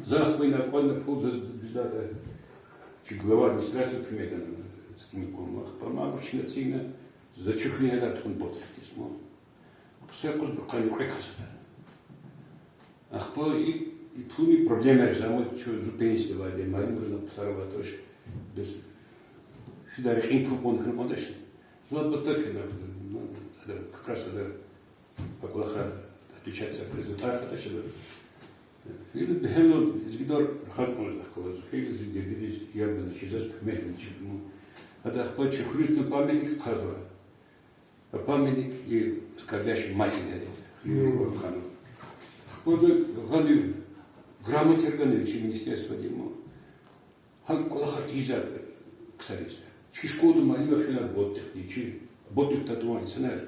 За ахпа ина кӀватӀна пул, за, за, за, чи глава администрации куьмек гана, за куьмек кьуна. Ахпа мабур чна эцигна, за чи хуьруьн аялар тухун БотӀихдиз ма. Ахпа са юкъуз къанни кьве кас атана. Ахпа и, и пулни проблема я, за ам чун зун пенсияда авайди, муаллимриз пулар авайди туш. Бес фида рекьин пул кьун хьана кӀандачни. Зун патар хьана, ну, ада, как раз ада, а кӀвалахар отвечать за презентар хьадач ада. Гила бегьемлу лезгидар рахаз кьуна захъ галаз, гила зи дердидиз яб гана чи, заз куьмек гана чи, ну. Ада ахпа чи хуьруьз памятник хъхьазва. Памятник и скорбящей матери, Ханум. Ахпа гъана грамотаяр гана чи министерстводин ма. Гьа кӀвалахар ийизвай ксариз. Чи школадин муаллимар фена БотӀихди, чи БотӀихда туван инсанар,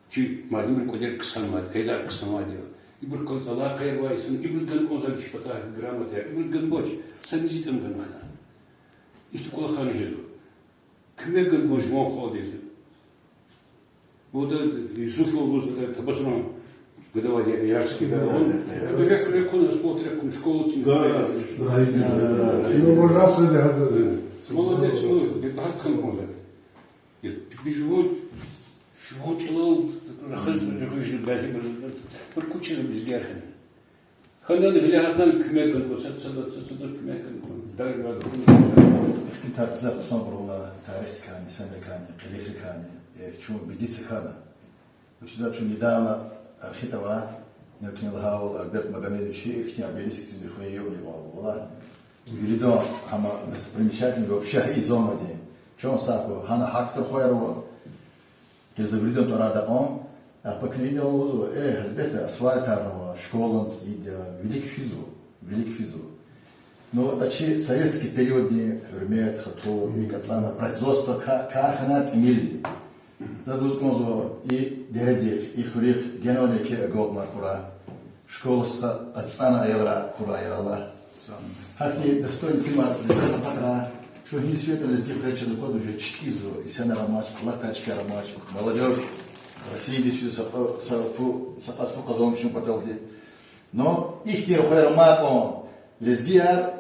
чи муаллимрин кӀвалер ксанвайди, аялар ксанвайди я. Ибур калцӀала къейрвай инсан, ибуруз гана кӀанзавай чи патахъай грамотаяр, ибуруз ганвач, са мизи цӀан гана хьана. Ихьтин кӀвалахарни жезва. Куьмек гана кӀанда жуван халкьдиз. Ада Юсуфов лугьуз, ада Табасаран гадавай я, Ярский, да, он. Ада рехъ, рехъ кьуна, асфальт рехъ кьуна, школа цин. Да, строительный, да. Чего ужасно, да, да. Молодец, ну, бегьбагьат хьана кӀанзавайди. Я, бижувуд, жуван чӀалал рахаз, рахаз бязи бир кучиз лезгияр хьана. Ханумрин гъиле гьатнани куьмек гана кӀанда, са, са, са, са куьмек гана кӀанда. Дар ва Ихьтин тарцар хъсанбур ала тарихдикайни, санрикайни, къилихрикайни, э, чун бедица хьана. Вучиз лагьайтӀа чун недавно, э, архитава, ну, куьне лагьайвал, Альберт Магомедович, ихьтин обелиск цин хуьре югъни вал, валлагь. Виридан гьам достопримечательный вообще и зонадин. Чун сагъ хьуй, гьана гьахьтин хуьрер ава. Гила за виридан тӀварар дакьан, ахпа куьне инал лугьузва, э, гьелбетда, асфальтарни ава, школани цӀийиди я, вилик физва, вилик физва. Ну, а чи советский периоддин гьуьрмет, хатур, икӀ ацӀана производство, ка-, карханаяр тӀимил я. Заз лугьуз кӀанзава, и дередихъ, и хуьруьхъ генани еке агалкьунар хьурай. Школа стха ацӀана аялрай хьурай, я Аллагь. Гьахьтин достойный пример лезгияр патара, чун гьиниз фейитӀа лезги хуьре чаз аквазва, уже чкӀизва, инсанар амач, кӀвалахдай чкаяр амач, молодёжь, Россиядиз физ са кьа-, са фу, са кьаз фу къазанмишун паталди. Но ихьтин хуьрер амай кьван лезгияр,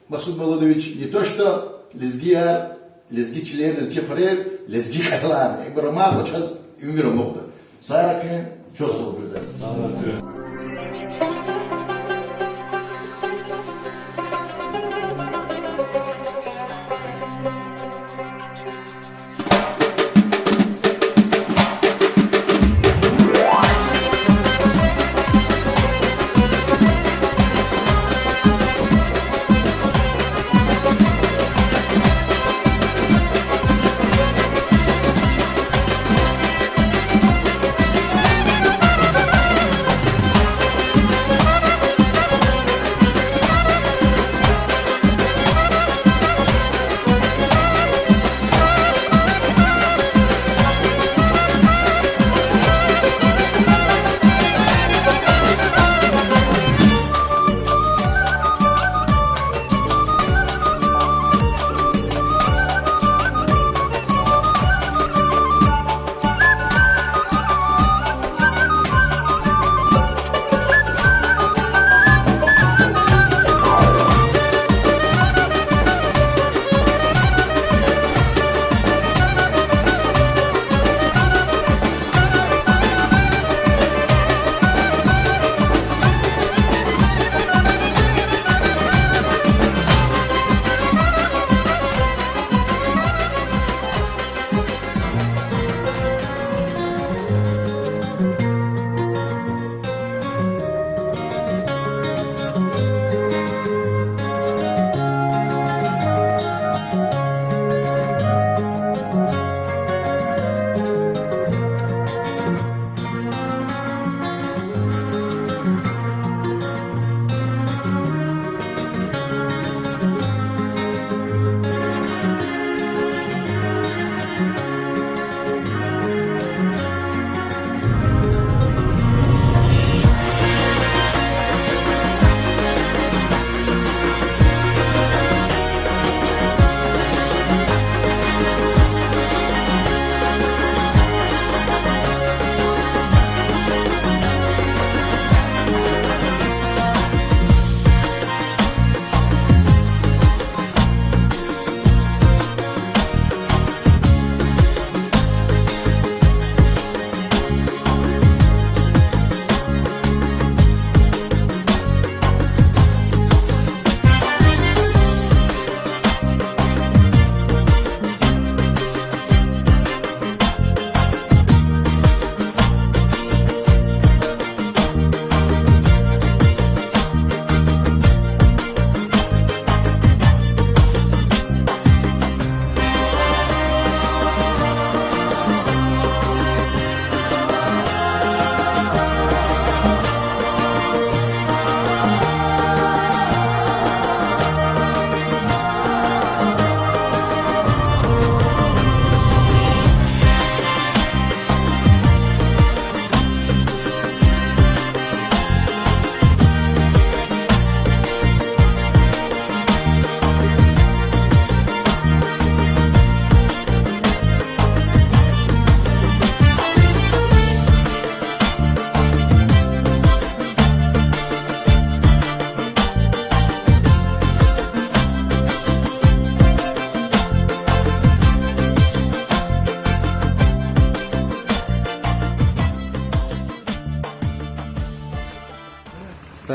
Масуд Молодович, не то что лезгияр, лезги чилер, лезги хуьрер, лезги кьегьаларни. Ибур амай кьван чаз уьмуьр амукьда. Сагърай куьн, чухсагъул бур.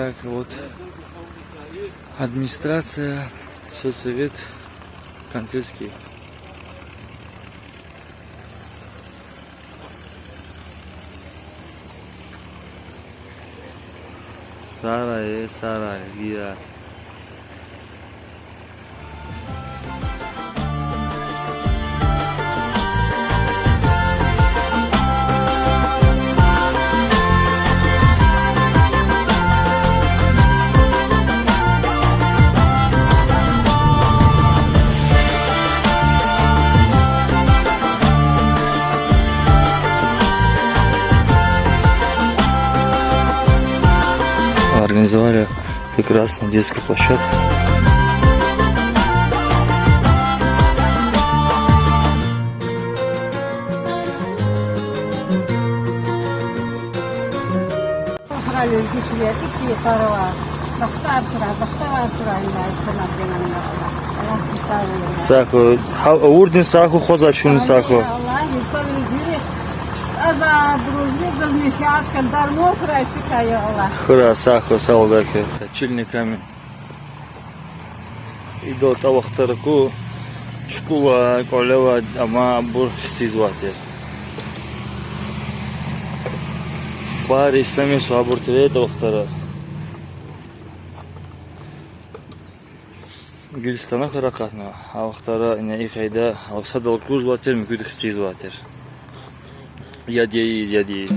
Так вот, администрация, сельсовет, Канцевский. Сарай, сарай, лезгияр. Организовали прекрасную детскую площадку. Сагъ хьуй, гьа авурдин сагъ хьуй, хвазвай чун сагъ хьуй. Хьурай, сагъ хьуй, сагъ хьуй. Точильный камень. Идал тӀа вахтара ку чукӀулай, кӀвалелай амайбур хцизвай тир. Бари ислами сабур тиртӀа вахтара. Гил станокар акъатна, а вахтара ина и къайда, а садал кузвай тир, муькуьд хцизвай тир. Яд ийиз, яд ийиз.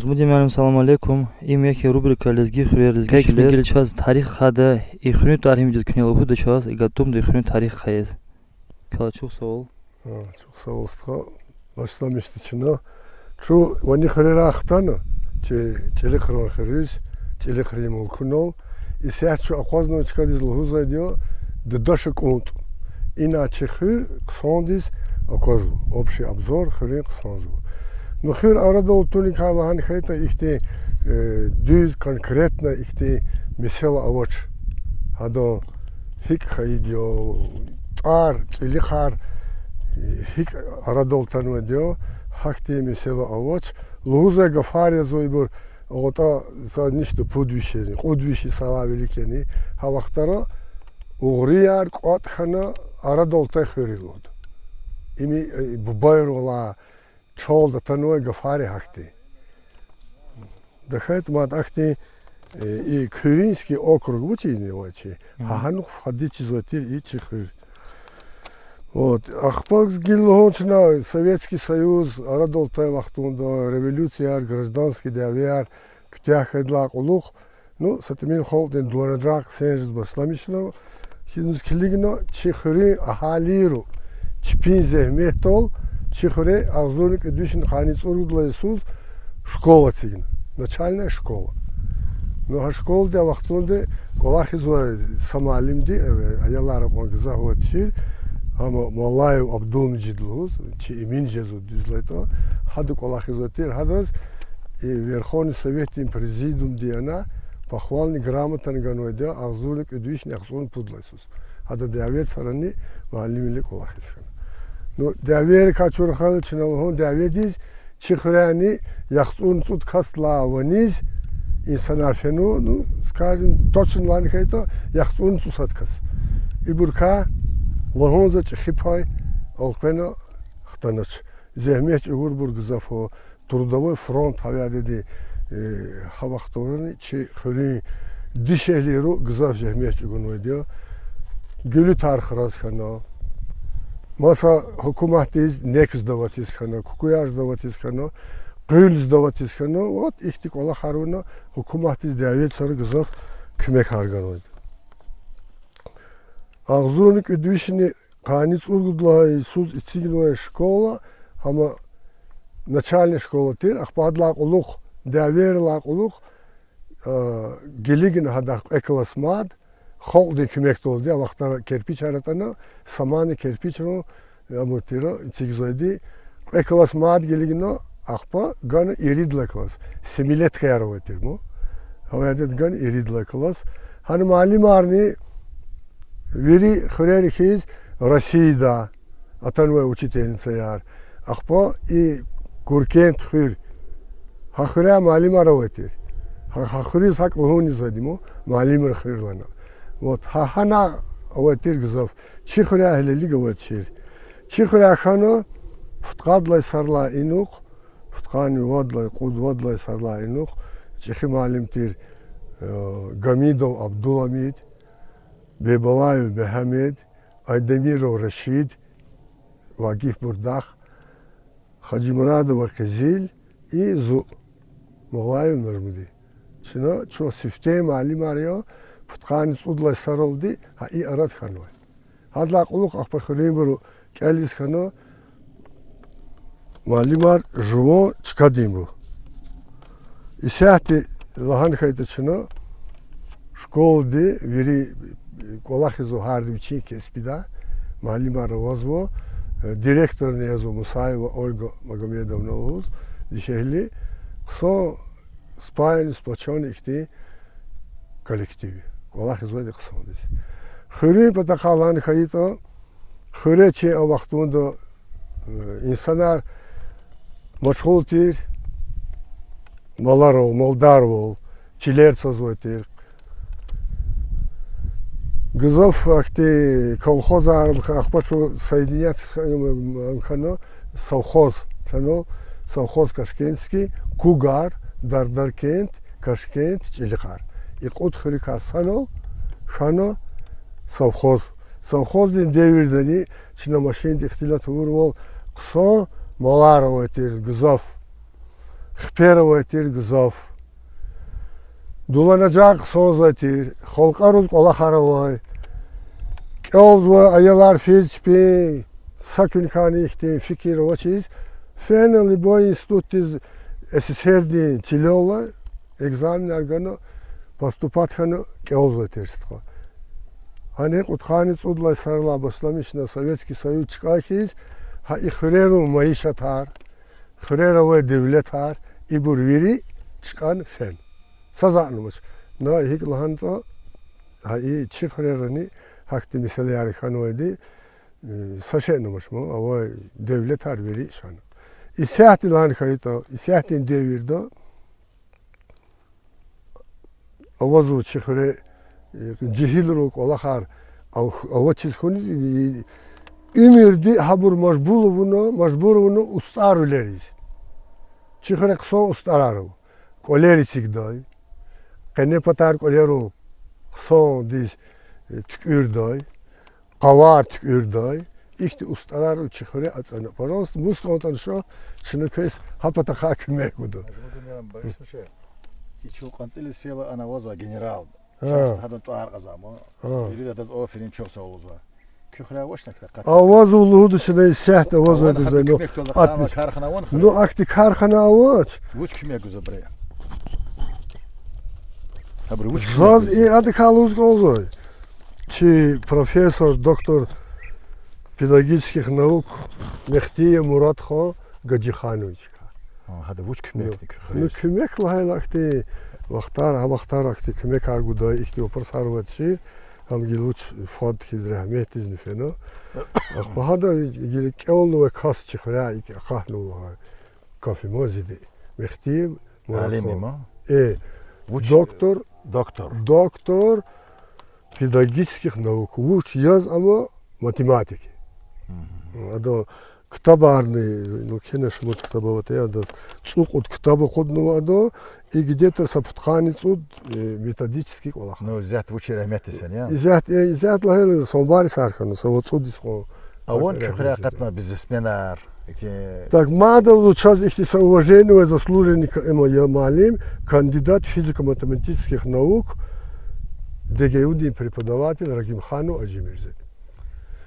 Азмудин муаллим, салам алейкум. Им я хьи рубрика Лезги хуьрер, лезги чилер. Куьне гила чаз тарих ахъайда, и хуьруьн тарих мидад куьне лугьуда чаз, и гатумда и хуьруьн тарих хьайиз. Кал чухсагъул. А, чухсагъул, стха. Башламишда чна. Чун Вани хуьрерай хтана, чи ЧӀилихран хуьруьз, ЧӀилихрин мулкунал. Исятда чун акъвазнава чкадиз лугьузвайди я Дадаша кӀунтӀ. Ина чи хуьр хъсандиз аквазва, общий обзор хуьруьн хъсанзава. Ну, хуьр арадал туникай лагьана хьайитӀа, ихьтин, э, дуьз, конкретно ихьтин месела авач. Гьадан гьикӀ хьайиди я, тӀвар, чӀилихар, э, гьикӀ арадал атанвайди я, гьахьтин месела авач. Лугьузвай гафар язва ибур, агъатӀа са ништа пуд виш яни, кьуд виш йисалай вилик яни, гьа вахтара угърияр кӀватӀ хьана арадал атай хуьр я лугьуда. Им, э, бубайрин валай чалди атанвай гафар я гьахьтин. ТахьайтӀа мад ахьтин, э, и Куьринский округ вучизни авай чи. Гьа гьанухъ фади чизвай тир и чи хуьр. Вот. Ахпа гила лугьун чна Советский Союз арадал атай вахтунда революцияр, гражданский дявеяр куьтягь хьайидалай кьулухъ, ну, са тӀимил халкьдин дуланажагъ хъсен жез башламишна, гьиниз килигна чи хуьруьн агьалийри чпин зегьметдал чи хуьре агъзурни кӀуьд вишни къанни цӀуругуд лагьай йисуз школа эцигна, начальная школа. Ну, гьа школади а вахтунда кӀвалахзавай са муаллимди, э, аялар акьван гзаф авай тушир, амма Малаев Абдулмежид лугьуз, чи Эмин жезва дуьз лагьайтӀа, гьада кӀвалахзавай тир, гьадаз и Верховный Советдин Президиумди яна похвальный грамотани ганвайди я агъзурни кӀуьд вишни яхцӀурни пуд лагьай йисуз. Гьада дяведин сарани муаллимвиле кӀвалахиз хьана. Ну, дявейрикай чун рахайла, чна лугьун, дяведиз чи хуьряйни яхцӀурни цӀуд касдилай ваниз инсанар фена, ну, скажем, точно лагьана хьайитӀа, яхцӀурни цӀусад кас. Ибурукай лугьун за чӀехи пай элкъвена хтанач. Зегьмет чӀугурбур гзаф я, трудовой фронт гьавиляди, э, гьа вахтарани чи хуьруьн дишегьлийри гзаф зегьмет чӀугунвайди я. Гуьлуьтар храз хьана, маса гьукуматдиз нек сдаватиз хьана, кукуяр сдаватиз хьана, къуьл сдаватиз хьана, вот ихьтин кӀвалахар авуна, гьукуматдиз дяведин сара гзаф куьмекар ганвайди я. Агъзурни кӀуьд вишни къанни цӀуругуд лагьай йисуз эцигнавай школа, амма начальный школа тир, ахпа гьадалай кьулухъ, дявейрилай кьулухъ, а, гилигна гьадахъ кьве класс мад, халкьдин куьмекдалди, а вахтара керпичар атӀана, саманни керпичран, амур тир эцигзавайди, кьве класс мад гилигна, ахпа гана ирид лагьай класс, семилеткаяр авай тир ма. Гьавиляди гана ирид лагьай класс. Гьана муаллимарни вири хуьрерихьиз Россиядай атанвай учительницаяр. Ахпа и Куркент хуьр. Гьа хуьряй муаллимар авай тир. Гьа, гьа хуьруьз гьакӀ лугьунизвайди ма, муаллимрин хуьр лагьана. Вот, гьа, гьана авай тир гзаф. Чи хуьряй гьелелиг авай тушир. Чи хуьряй хьана пудкъад лагьай йисарилай инихъ, пудкъанни вад лагьай, кьуд, вад лагьай йисарилай инихъ чӀехи муаллим тир, э, Гамидов Абдулгьамид, Бебалаев Мегьамед, Айдемиров Рашид, Вагиф Бурдах, Хаджимурадова Къизил и зун, Малаев Нажмудин. Чна, чун сифте муаллимар я, пудкъанни цӀуд лагьай йисаралди гьа и арада хьанвай. Гьадалай кьулухъ ахпа хуьруьнбуру кӀелиз хьана, муаллимар жуван чкадинбур. Исятда лагьана хьайитӀа чна, школади вири кӀвалахзава гьарда вичин кеспидай, муаллимар авазва, э, директорни язва Мусаева Ольга Магомедовна лугьуз, дишегьли, хъсан спаянный, сплочённый ихьтин коллектив я. КӀвалахзавайди хъсандиз. Хуьруьн патахъай лагьана хьайитӀа, хуьре чи а вахтунда, э, инсанар машгъул тир маларал, малдарвал, чилер цазвай тир. Гзаф ахьтин колхозар ам хьана, ахпа чун соединять ам хьана, совхоз хьана, совхоз Кашкентский, Кугар, Дардаркент, Кашкент, ЧӀилихар. И кьуд хуьруькай санал хьана совхоз. Совхоздин девирдани чна машинда ихтилат авурвал хъсан малар авай тир гзаф. хъипер авай тир гзаф. Дуланажагъ хъсанзавай тир, халкьариз кӀвалахар авай. КӀелзавай аялар физ чпин, са куьникани ихьтин фикир авачиз, фена любой институтдиз СССР-дин чилелай, экзаменар гана, поступать хьана кӀелзавай тир, стха. Гьана кьудкъанни цӀудлай саралай башламишна Советский Союз чкӀан хьиз, гьа и хуьрерин майишатар, хуьрера авай девлетар, ибур вири чкӀан фена. Са затӀни амач. На гьикӀ лагьайтӀа, гьа и чи хуьрерани гьахьтин месэлаяр хьанвайди, э, са шейни амач ман, авай девлетар вири чкӀана. Исятда лагьана хьайитӀа, исятдин девирда авазва чи хуьре, э, жегьилрин кӀвалахар ав-, авачиз хьуниз, э, уьмуьрди гьабур мажбур авуна, мажбур авуна устӀарвилериз. Чи хуьре хъсан устӀарар ава. КӀвалер эцигдай, къенепатар кӀвалерал хъсандиз, э, туькӀуьрдай, къавар туькӀуьрдай, ихьтин устӀарар чи хуьре ацӀана. Пожалуйста, мус кӀантӀани ша, чна квез гьа патахъай куьмек гуда. Нажмудин Борисович, и чун КъанцӀилиз фейила, ана авазва генерал. Гьа. Часть гьадан тӀвар кьазва ман. Гьа. Вирида адаз аферин, чухсагъул лугьузва. Куь хуьре авачни ахьтин къат? Авазва лугьуда чна, исятда авазва. Авани гьада дизайну куьмек тавурла, ат-, хъсан кар хьана авани хуьре? Ну, ахьтин кар хьана авач. Вуч куьмек гузва абуру? Абуру вуч куьмек гузва? Заз и адакай лугьуз кӀанзавай. Чи профессор, доктор педагогических наук Мехтиев Мурадхан Гаджихановичакай. А, гьада вуч куьмекни куь хуьруьз? Ну, куьмек лагьайла ахьтин вахтар, гьа вахтара ахьтин куьмекар гудай, ихьтин вопросар авай тушир, ам гила вуч фад хьиз рагьметдизни фена. Ахпа гьада гила кӀелнавай кас чи хуьряй икӀ акъатнава лагьай каф я ман зи ди. Мехтиев Мурадхан. Алим я ман? Э, вуч? Доктор, доктор, доктор педагогических наук, вуч яз ама, математик. Мгм. Ада ктабарни, ну, кхьена шумуд ктаб аватӀа, адаз цӀукьуд ктаб акъуднава ада, и где-то са пудкъанни цӀуд, э, методический кӀвалах. Ну, исятда вуч, рагьметдиз фена, я? Исятда, э, исятда лагьайла, са ван бари сар хьана, са вад цӀуд йис кьван. Авани куь хуьряй акъатна бизнесменар, ихьтин? Так, мадалу чаз ихьтин са уважениевай заслуженный к-, эм, я муаллим, кандидат физико-математических наук, ДГУ-дин преподаватель Рагимханов Аджимирза.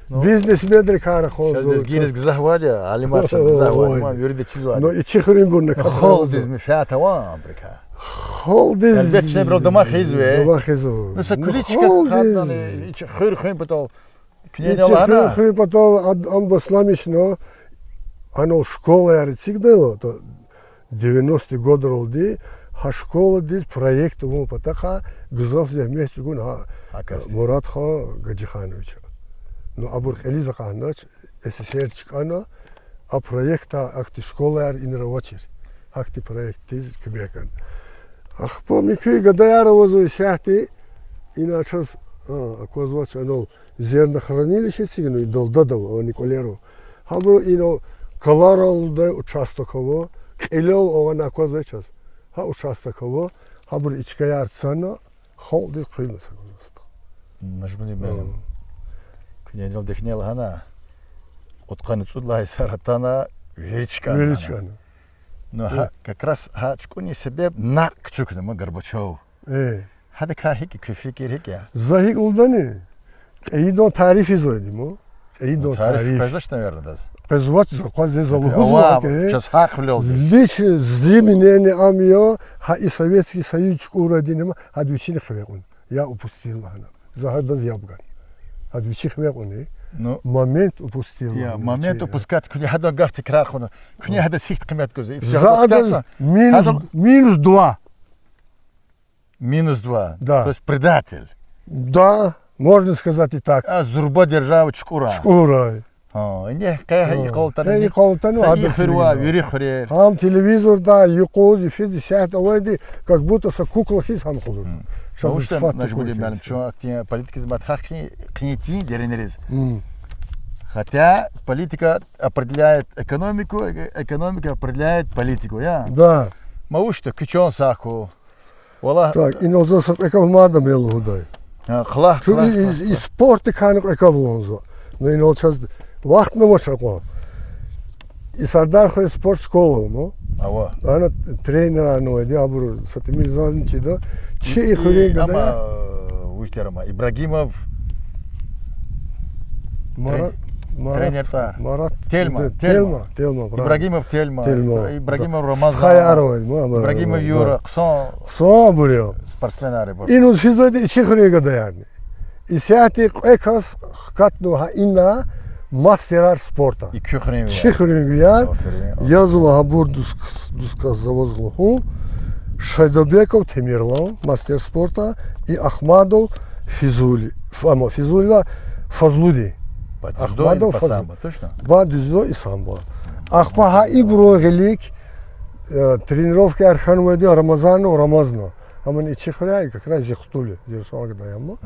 Ну, бизнесменрикай рахазва. Чаз лезгийриз гзаф авайди я, алимар чаз гзаф авайди я, вирида чизвайди я. Ну, и чи хуьруьн бур накас. Халкьдиз менфят авани абурукай? Халкьдиз. Гьелбет, чна абурал дамах ийизва. Дамах ийизва. Ну, са куличка халкьдиз, и чи хуьр хуьн патал. Куьне и чи хуьр хуьн патал ад-, ам басламишна, анал школаяр эцигдайла, то девяностый годралди, гьа школадиз проект авун патахъай гзаф зегьмет чӀугуна гьа Мурадхан Гаджихановича. Ну, абур кьилиз акъатнач, СССР чкӀана, а проектдай ахьтин школаяр инра авачир. Гьахьтин проектдиз куьмек гана. Ахпа муькуь гадаяр авазва исятда, ина чаз, а, аквазвач анал зернохранилище эцигна, и далдада ава, ани кӀвалера. Гьабуру ина Каларалдай участок ава, кьилел авани аквазва чаз. Гьа участок ава, гьабуру и чкаяр цана, халкьдиз хъуьрна са гуз устӀа. Нажмудин муаллим, куьне инал дегьне лагьана, кьудкъанни цӀуд лагьай йисар атана, вири чкӀана. Вири чкӀана. Ну, гьа, как раз гьа чукӀунин себеб накь кучукна ман Горбачёв. Э. Гьадакай гьикӀ я, куь фикир гьикӀ я? За гьикӀ лугьудани, кьейидан тариф ийизвайди я ман. Кьейидан тариф. Тариф къвезвач, наверно, адаз. Къвезвач, за къваз, за лугьузва, ава, чаз гьахъвилелди. Лично зи мнение ам я, гьа и Советский Союз чукӀурайдини ма, гьада вичини хиве кьуна. Я упустил лагьана. За гьадаз яб гана. Гьада вичи хиве кьуна. Ну, момент упустил лагьана. Я, момент упускать, куьне гьадан гаф тикрар хъувуна. Куьне гьадаз гьихьтин къимет гузва? За адаз минус, минус два. Минус два. Да. То есть предатель. Да, можно сказать и так. А зурба держава чукӀурай. ЧукӀурай. Гьа, ингье къе гьа икъалтани, къе икъалтани, са и хуьр ва, вири хуьрер. Гьам телевизорда, юкъуз, эфирда исятда авайди, как будто са кукла хьиз гьам къалур. Чаз сифат, Нажмудин муаллим, чун ахьтин политикадиз мад гьахьтин къенин деринриз. Хотя политика определяет экономику, э-, экономика определяет политику, я? Да. Ма вучда, куьче сагъ хьуй. Валлагь. Так, инал за са кьве гаф мад ам я лугьудай. Гьа, хълагь, хълагь, хълагь. Чун и, и, и спортдикайни кьве гаф лугьун за. Ну, инал чаз вахтни авач акьван. И Сардархуьре спорт школа ава ман. Ава. Ана тренерар авайди, абур са тӀимил зазни чида. Чи и хуьруьн гада я. Вуж тир ама, Ибрагимов. Марат, тренер тӀвар. Марат, Тельман, Тельман. Тельман, Тельман, правильно. Ибрагимов Тельман. Тельман. Ибрагимов Рамазан. Стхаяр авайди, ма, абур, Ибрагимов Юра. Хъсан, хъсан абур я. Спортсменар я абур. Ингье физвайди и чи хуьруьн гадаярни. Исятда кьве кас хкатнава гьа ина мастерар спорта. И куь хуьруьнвияр? Чи хуьруьнвияр. Язва гьабур дуст кас, дуст кас за ваз лугьун. Шайдабеков Темирлан, мастер спорта, и Ахмадов Физули, Ф-, ама Физули ва Фазлудин. Ахмадов Фазлудин, по самбо, точно? Ба дзюдо и самбо. Ахпа гьа ибурун гъилик, э, тренировкаяр хьанвайди Рамазанов Рамазан. Амма и чи хуьряй как раз зи хтул я, зи русамагда я ама.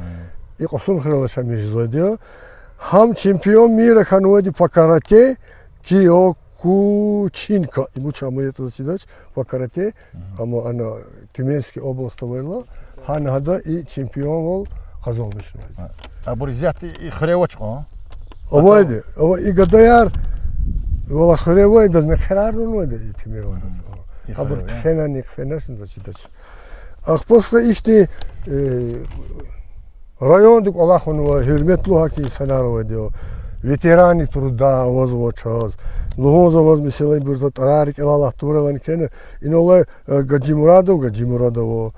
И Кьасумхуьрел яшамиш жезвайди я. Гьам чемпион мира хьанвайди по каратэ, киокушинкай. Им вуч ама ятӀа заз чидач, по каратэ, ама ана Тюменский область авайла, гьана гьада и чемпионвал къазанмишнавайди. Абур исятда и хуьре авач кьван? Авайди, ава и гадаяр, валлагь, хуьре авайди, адаз мехъерар авунвайди и Темирландиз. Абур хъфенани, хъфеначни заз чидач. Ахпа са ихьтин, э, районда кӀвалахнавай гьуьрметлу гьакӀ инсанар авайди я, ветераны труда авазва чаз. Лугьун за ваз, месела, ибур за тӀварар рикӀелай алатдайла кхьена, инал алай, э, Гаджимурадов Гаджимурад ава,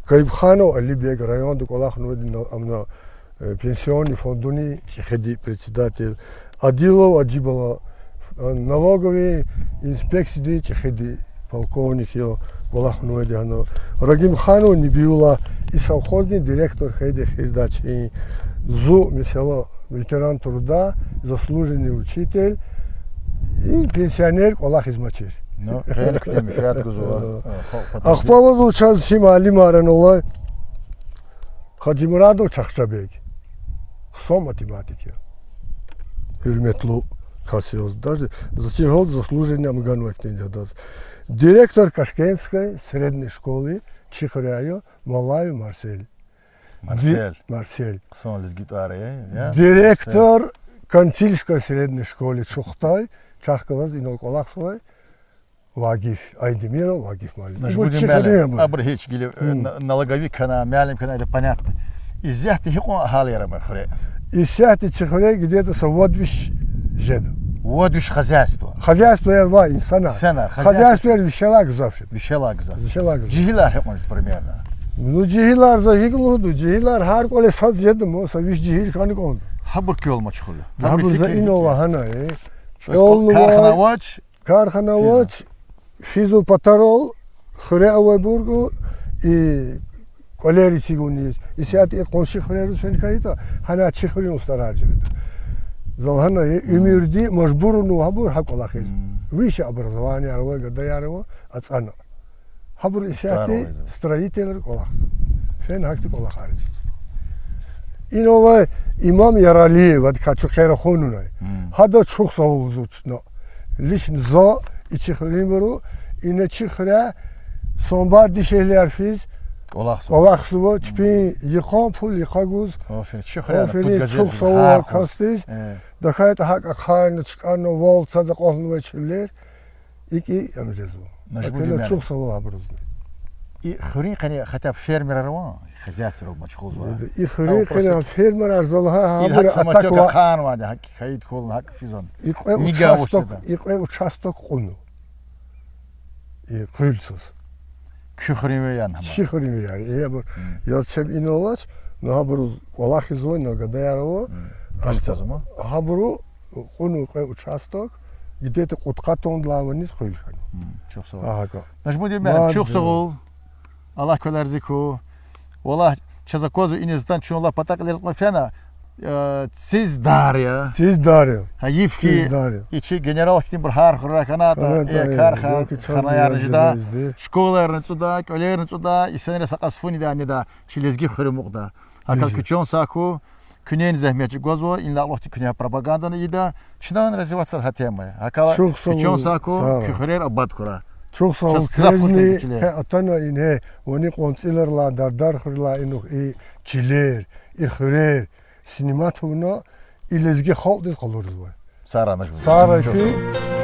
Каюбханов Алибег, районда кӀвалахнавайди, ам на, э, пенсионный фондунин чӀехиди председатель, Адилов Аджибала, э, налоговый инспекциядин чӀехиди, полковник я, кӀвалахнавайди гьана. Рагимханов Набиуллагь, и совхоздин директор хьайиди эхирдай чин. Зун, месела, ветеран труда, заслуженный учитель, и пенсионер кӀвалахзамачир. Ну, хъел куьтягь менфят гузва, э, халкь патал. Ахпа авазва чаз чи муаллимар, инал алай Хаджимурадов Чахчабег. Хъсан математик я. Гьуьрметлу кас я. Даже за чи гьалда заслуженный ам ганвай хьтинди я адаз. Директор Кашкентской средней школы чи хуьряй я, Малаев Марсель. Марсель. Марсель. Хъсан лезги тӀвар я, я? Директор Канцильской средней школы Чухтай, чахъ галаз инал кӀвалахзавай Вагиф, Айдемиров Вагиф муаллим. Ибур чи хуьруьн я. Абур гьич гила, э, на-, налоговик хьана, муаллим хьана, это понятно. Исятда гьикьван агьалияр ама хуьре? Исятда чи хуьре где-то са вад виш жеда. Вад виш хозяйство? Хозяйствояр ва инсанар. Инсанар, хозяйство. Хозяйствояр вишелай гзаф жеда. Вишелай гзаф. Вишелай гзаф. Жегьилар гьикьван жеда примерно? Ну, жегьилар за гьикӀ лугьуда, жегьилар гьар кӀвале сад жеда, ма са виш жегьил хьана кӀанда. Гьабур куьн машгъул я? Гьабур за фикир инал гьикӀ я? Гьана, э, чӀал нава, кархана авач, кархана авач, физва патарал, хуьре авайбур гу, и кӀвалер эцигуниз. Исятда и къунши хуьрериз фена хьайитӀа, гьана чи хуьруьн устӀарар жеда. За лагьана, э, уьмуьрди мажбур авунва гьабур гьакӀ кӀвалахиз. Высшее образованиеяр авай гадаяр ава, ацӀана. Гьабур исятда строительар кӀвалахзава. Фена гьахьтин кӀвалахар ийизва. Инал алай имам Яралиев, адакай чун хер ахъайнай. Гьадаз чухсагъул лугьузва чна. Лично за, и чи хуьруьнбуру, ина чи хуьре самбар дишегьлияр физ кӀвалахзава, чпин йикъан пул йикъа гуз. Аферин, чухсагъул касдиз. ТахьайтӀа гьакӀ ахъайна, чкӀана, вал цаз акьалтнавай чилер. ИкӀ ам жезва. Нажмудин муаллим, чухсагъул абурузни. И хуьруьн къене хотя бы фермерар ава, хозяйствояр машгъулзава? И хуьруьн къене фермерар, за лагьай, гьабур атаква хъанвайди, гьакӀ хьайид хьуна, гьакӀ физан. И кьве участок, и кьве участок кьуна. И къуьл цаз. Куь хуьруьнвияр ама? Чи хуьруьнвияр. Э, абур, яз чеб инал алач, ну гьабуруз кӀвалахзавай, ну гадаяр ава. Къуьл цаз ама? Гьабуру кьуна кьве участок, где-то кьудкъад тонналай ваниз къуьл хьана. Чухсагъул. Агьака. Нажмудин муаллим, чухсагъул. Аллагь квел рази хьуй. Валлагь, чаз аквазва, иниз атана чун лап патахъ илерзава фена, э, циздар я. Циздар я. Гьайиф хьи, циздар я. И чи генерал хьтинбур гьар хуьрера хьанатӀа, э, кар хьана, ханаяр жеда, школаярни цӀуда, кӀвалерни цӀуда, инсанриз са кьас фу недай, недай, чи лезги хуьр амукьда. Гьакӏ хьи, куьн чан сагъ хьуй, куьнени зегьмет чӏугвазва, инлай кьулухъди куьне пропагандани ийида, чнани развиваться гьа темая. Гьакӏ хьи, куьн чан сагъ хьуй, куь хуьрер абад хьурай. Чухсагъул, чухсагъул. Чаз гзаф хуш хьана куь чилер. Къе атана ингье, вани Къванцӏиларилай, Дардархуьрелай, инух и чилер, и хуьрер снимать авуна, и лезги халкьдиз къалуриз. Сагърай, чухсагъул.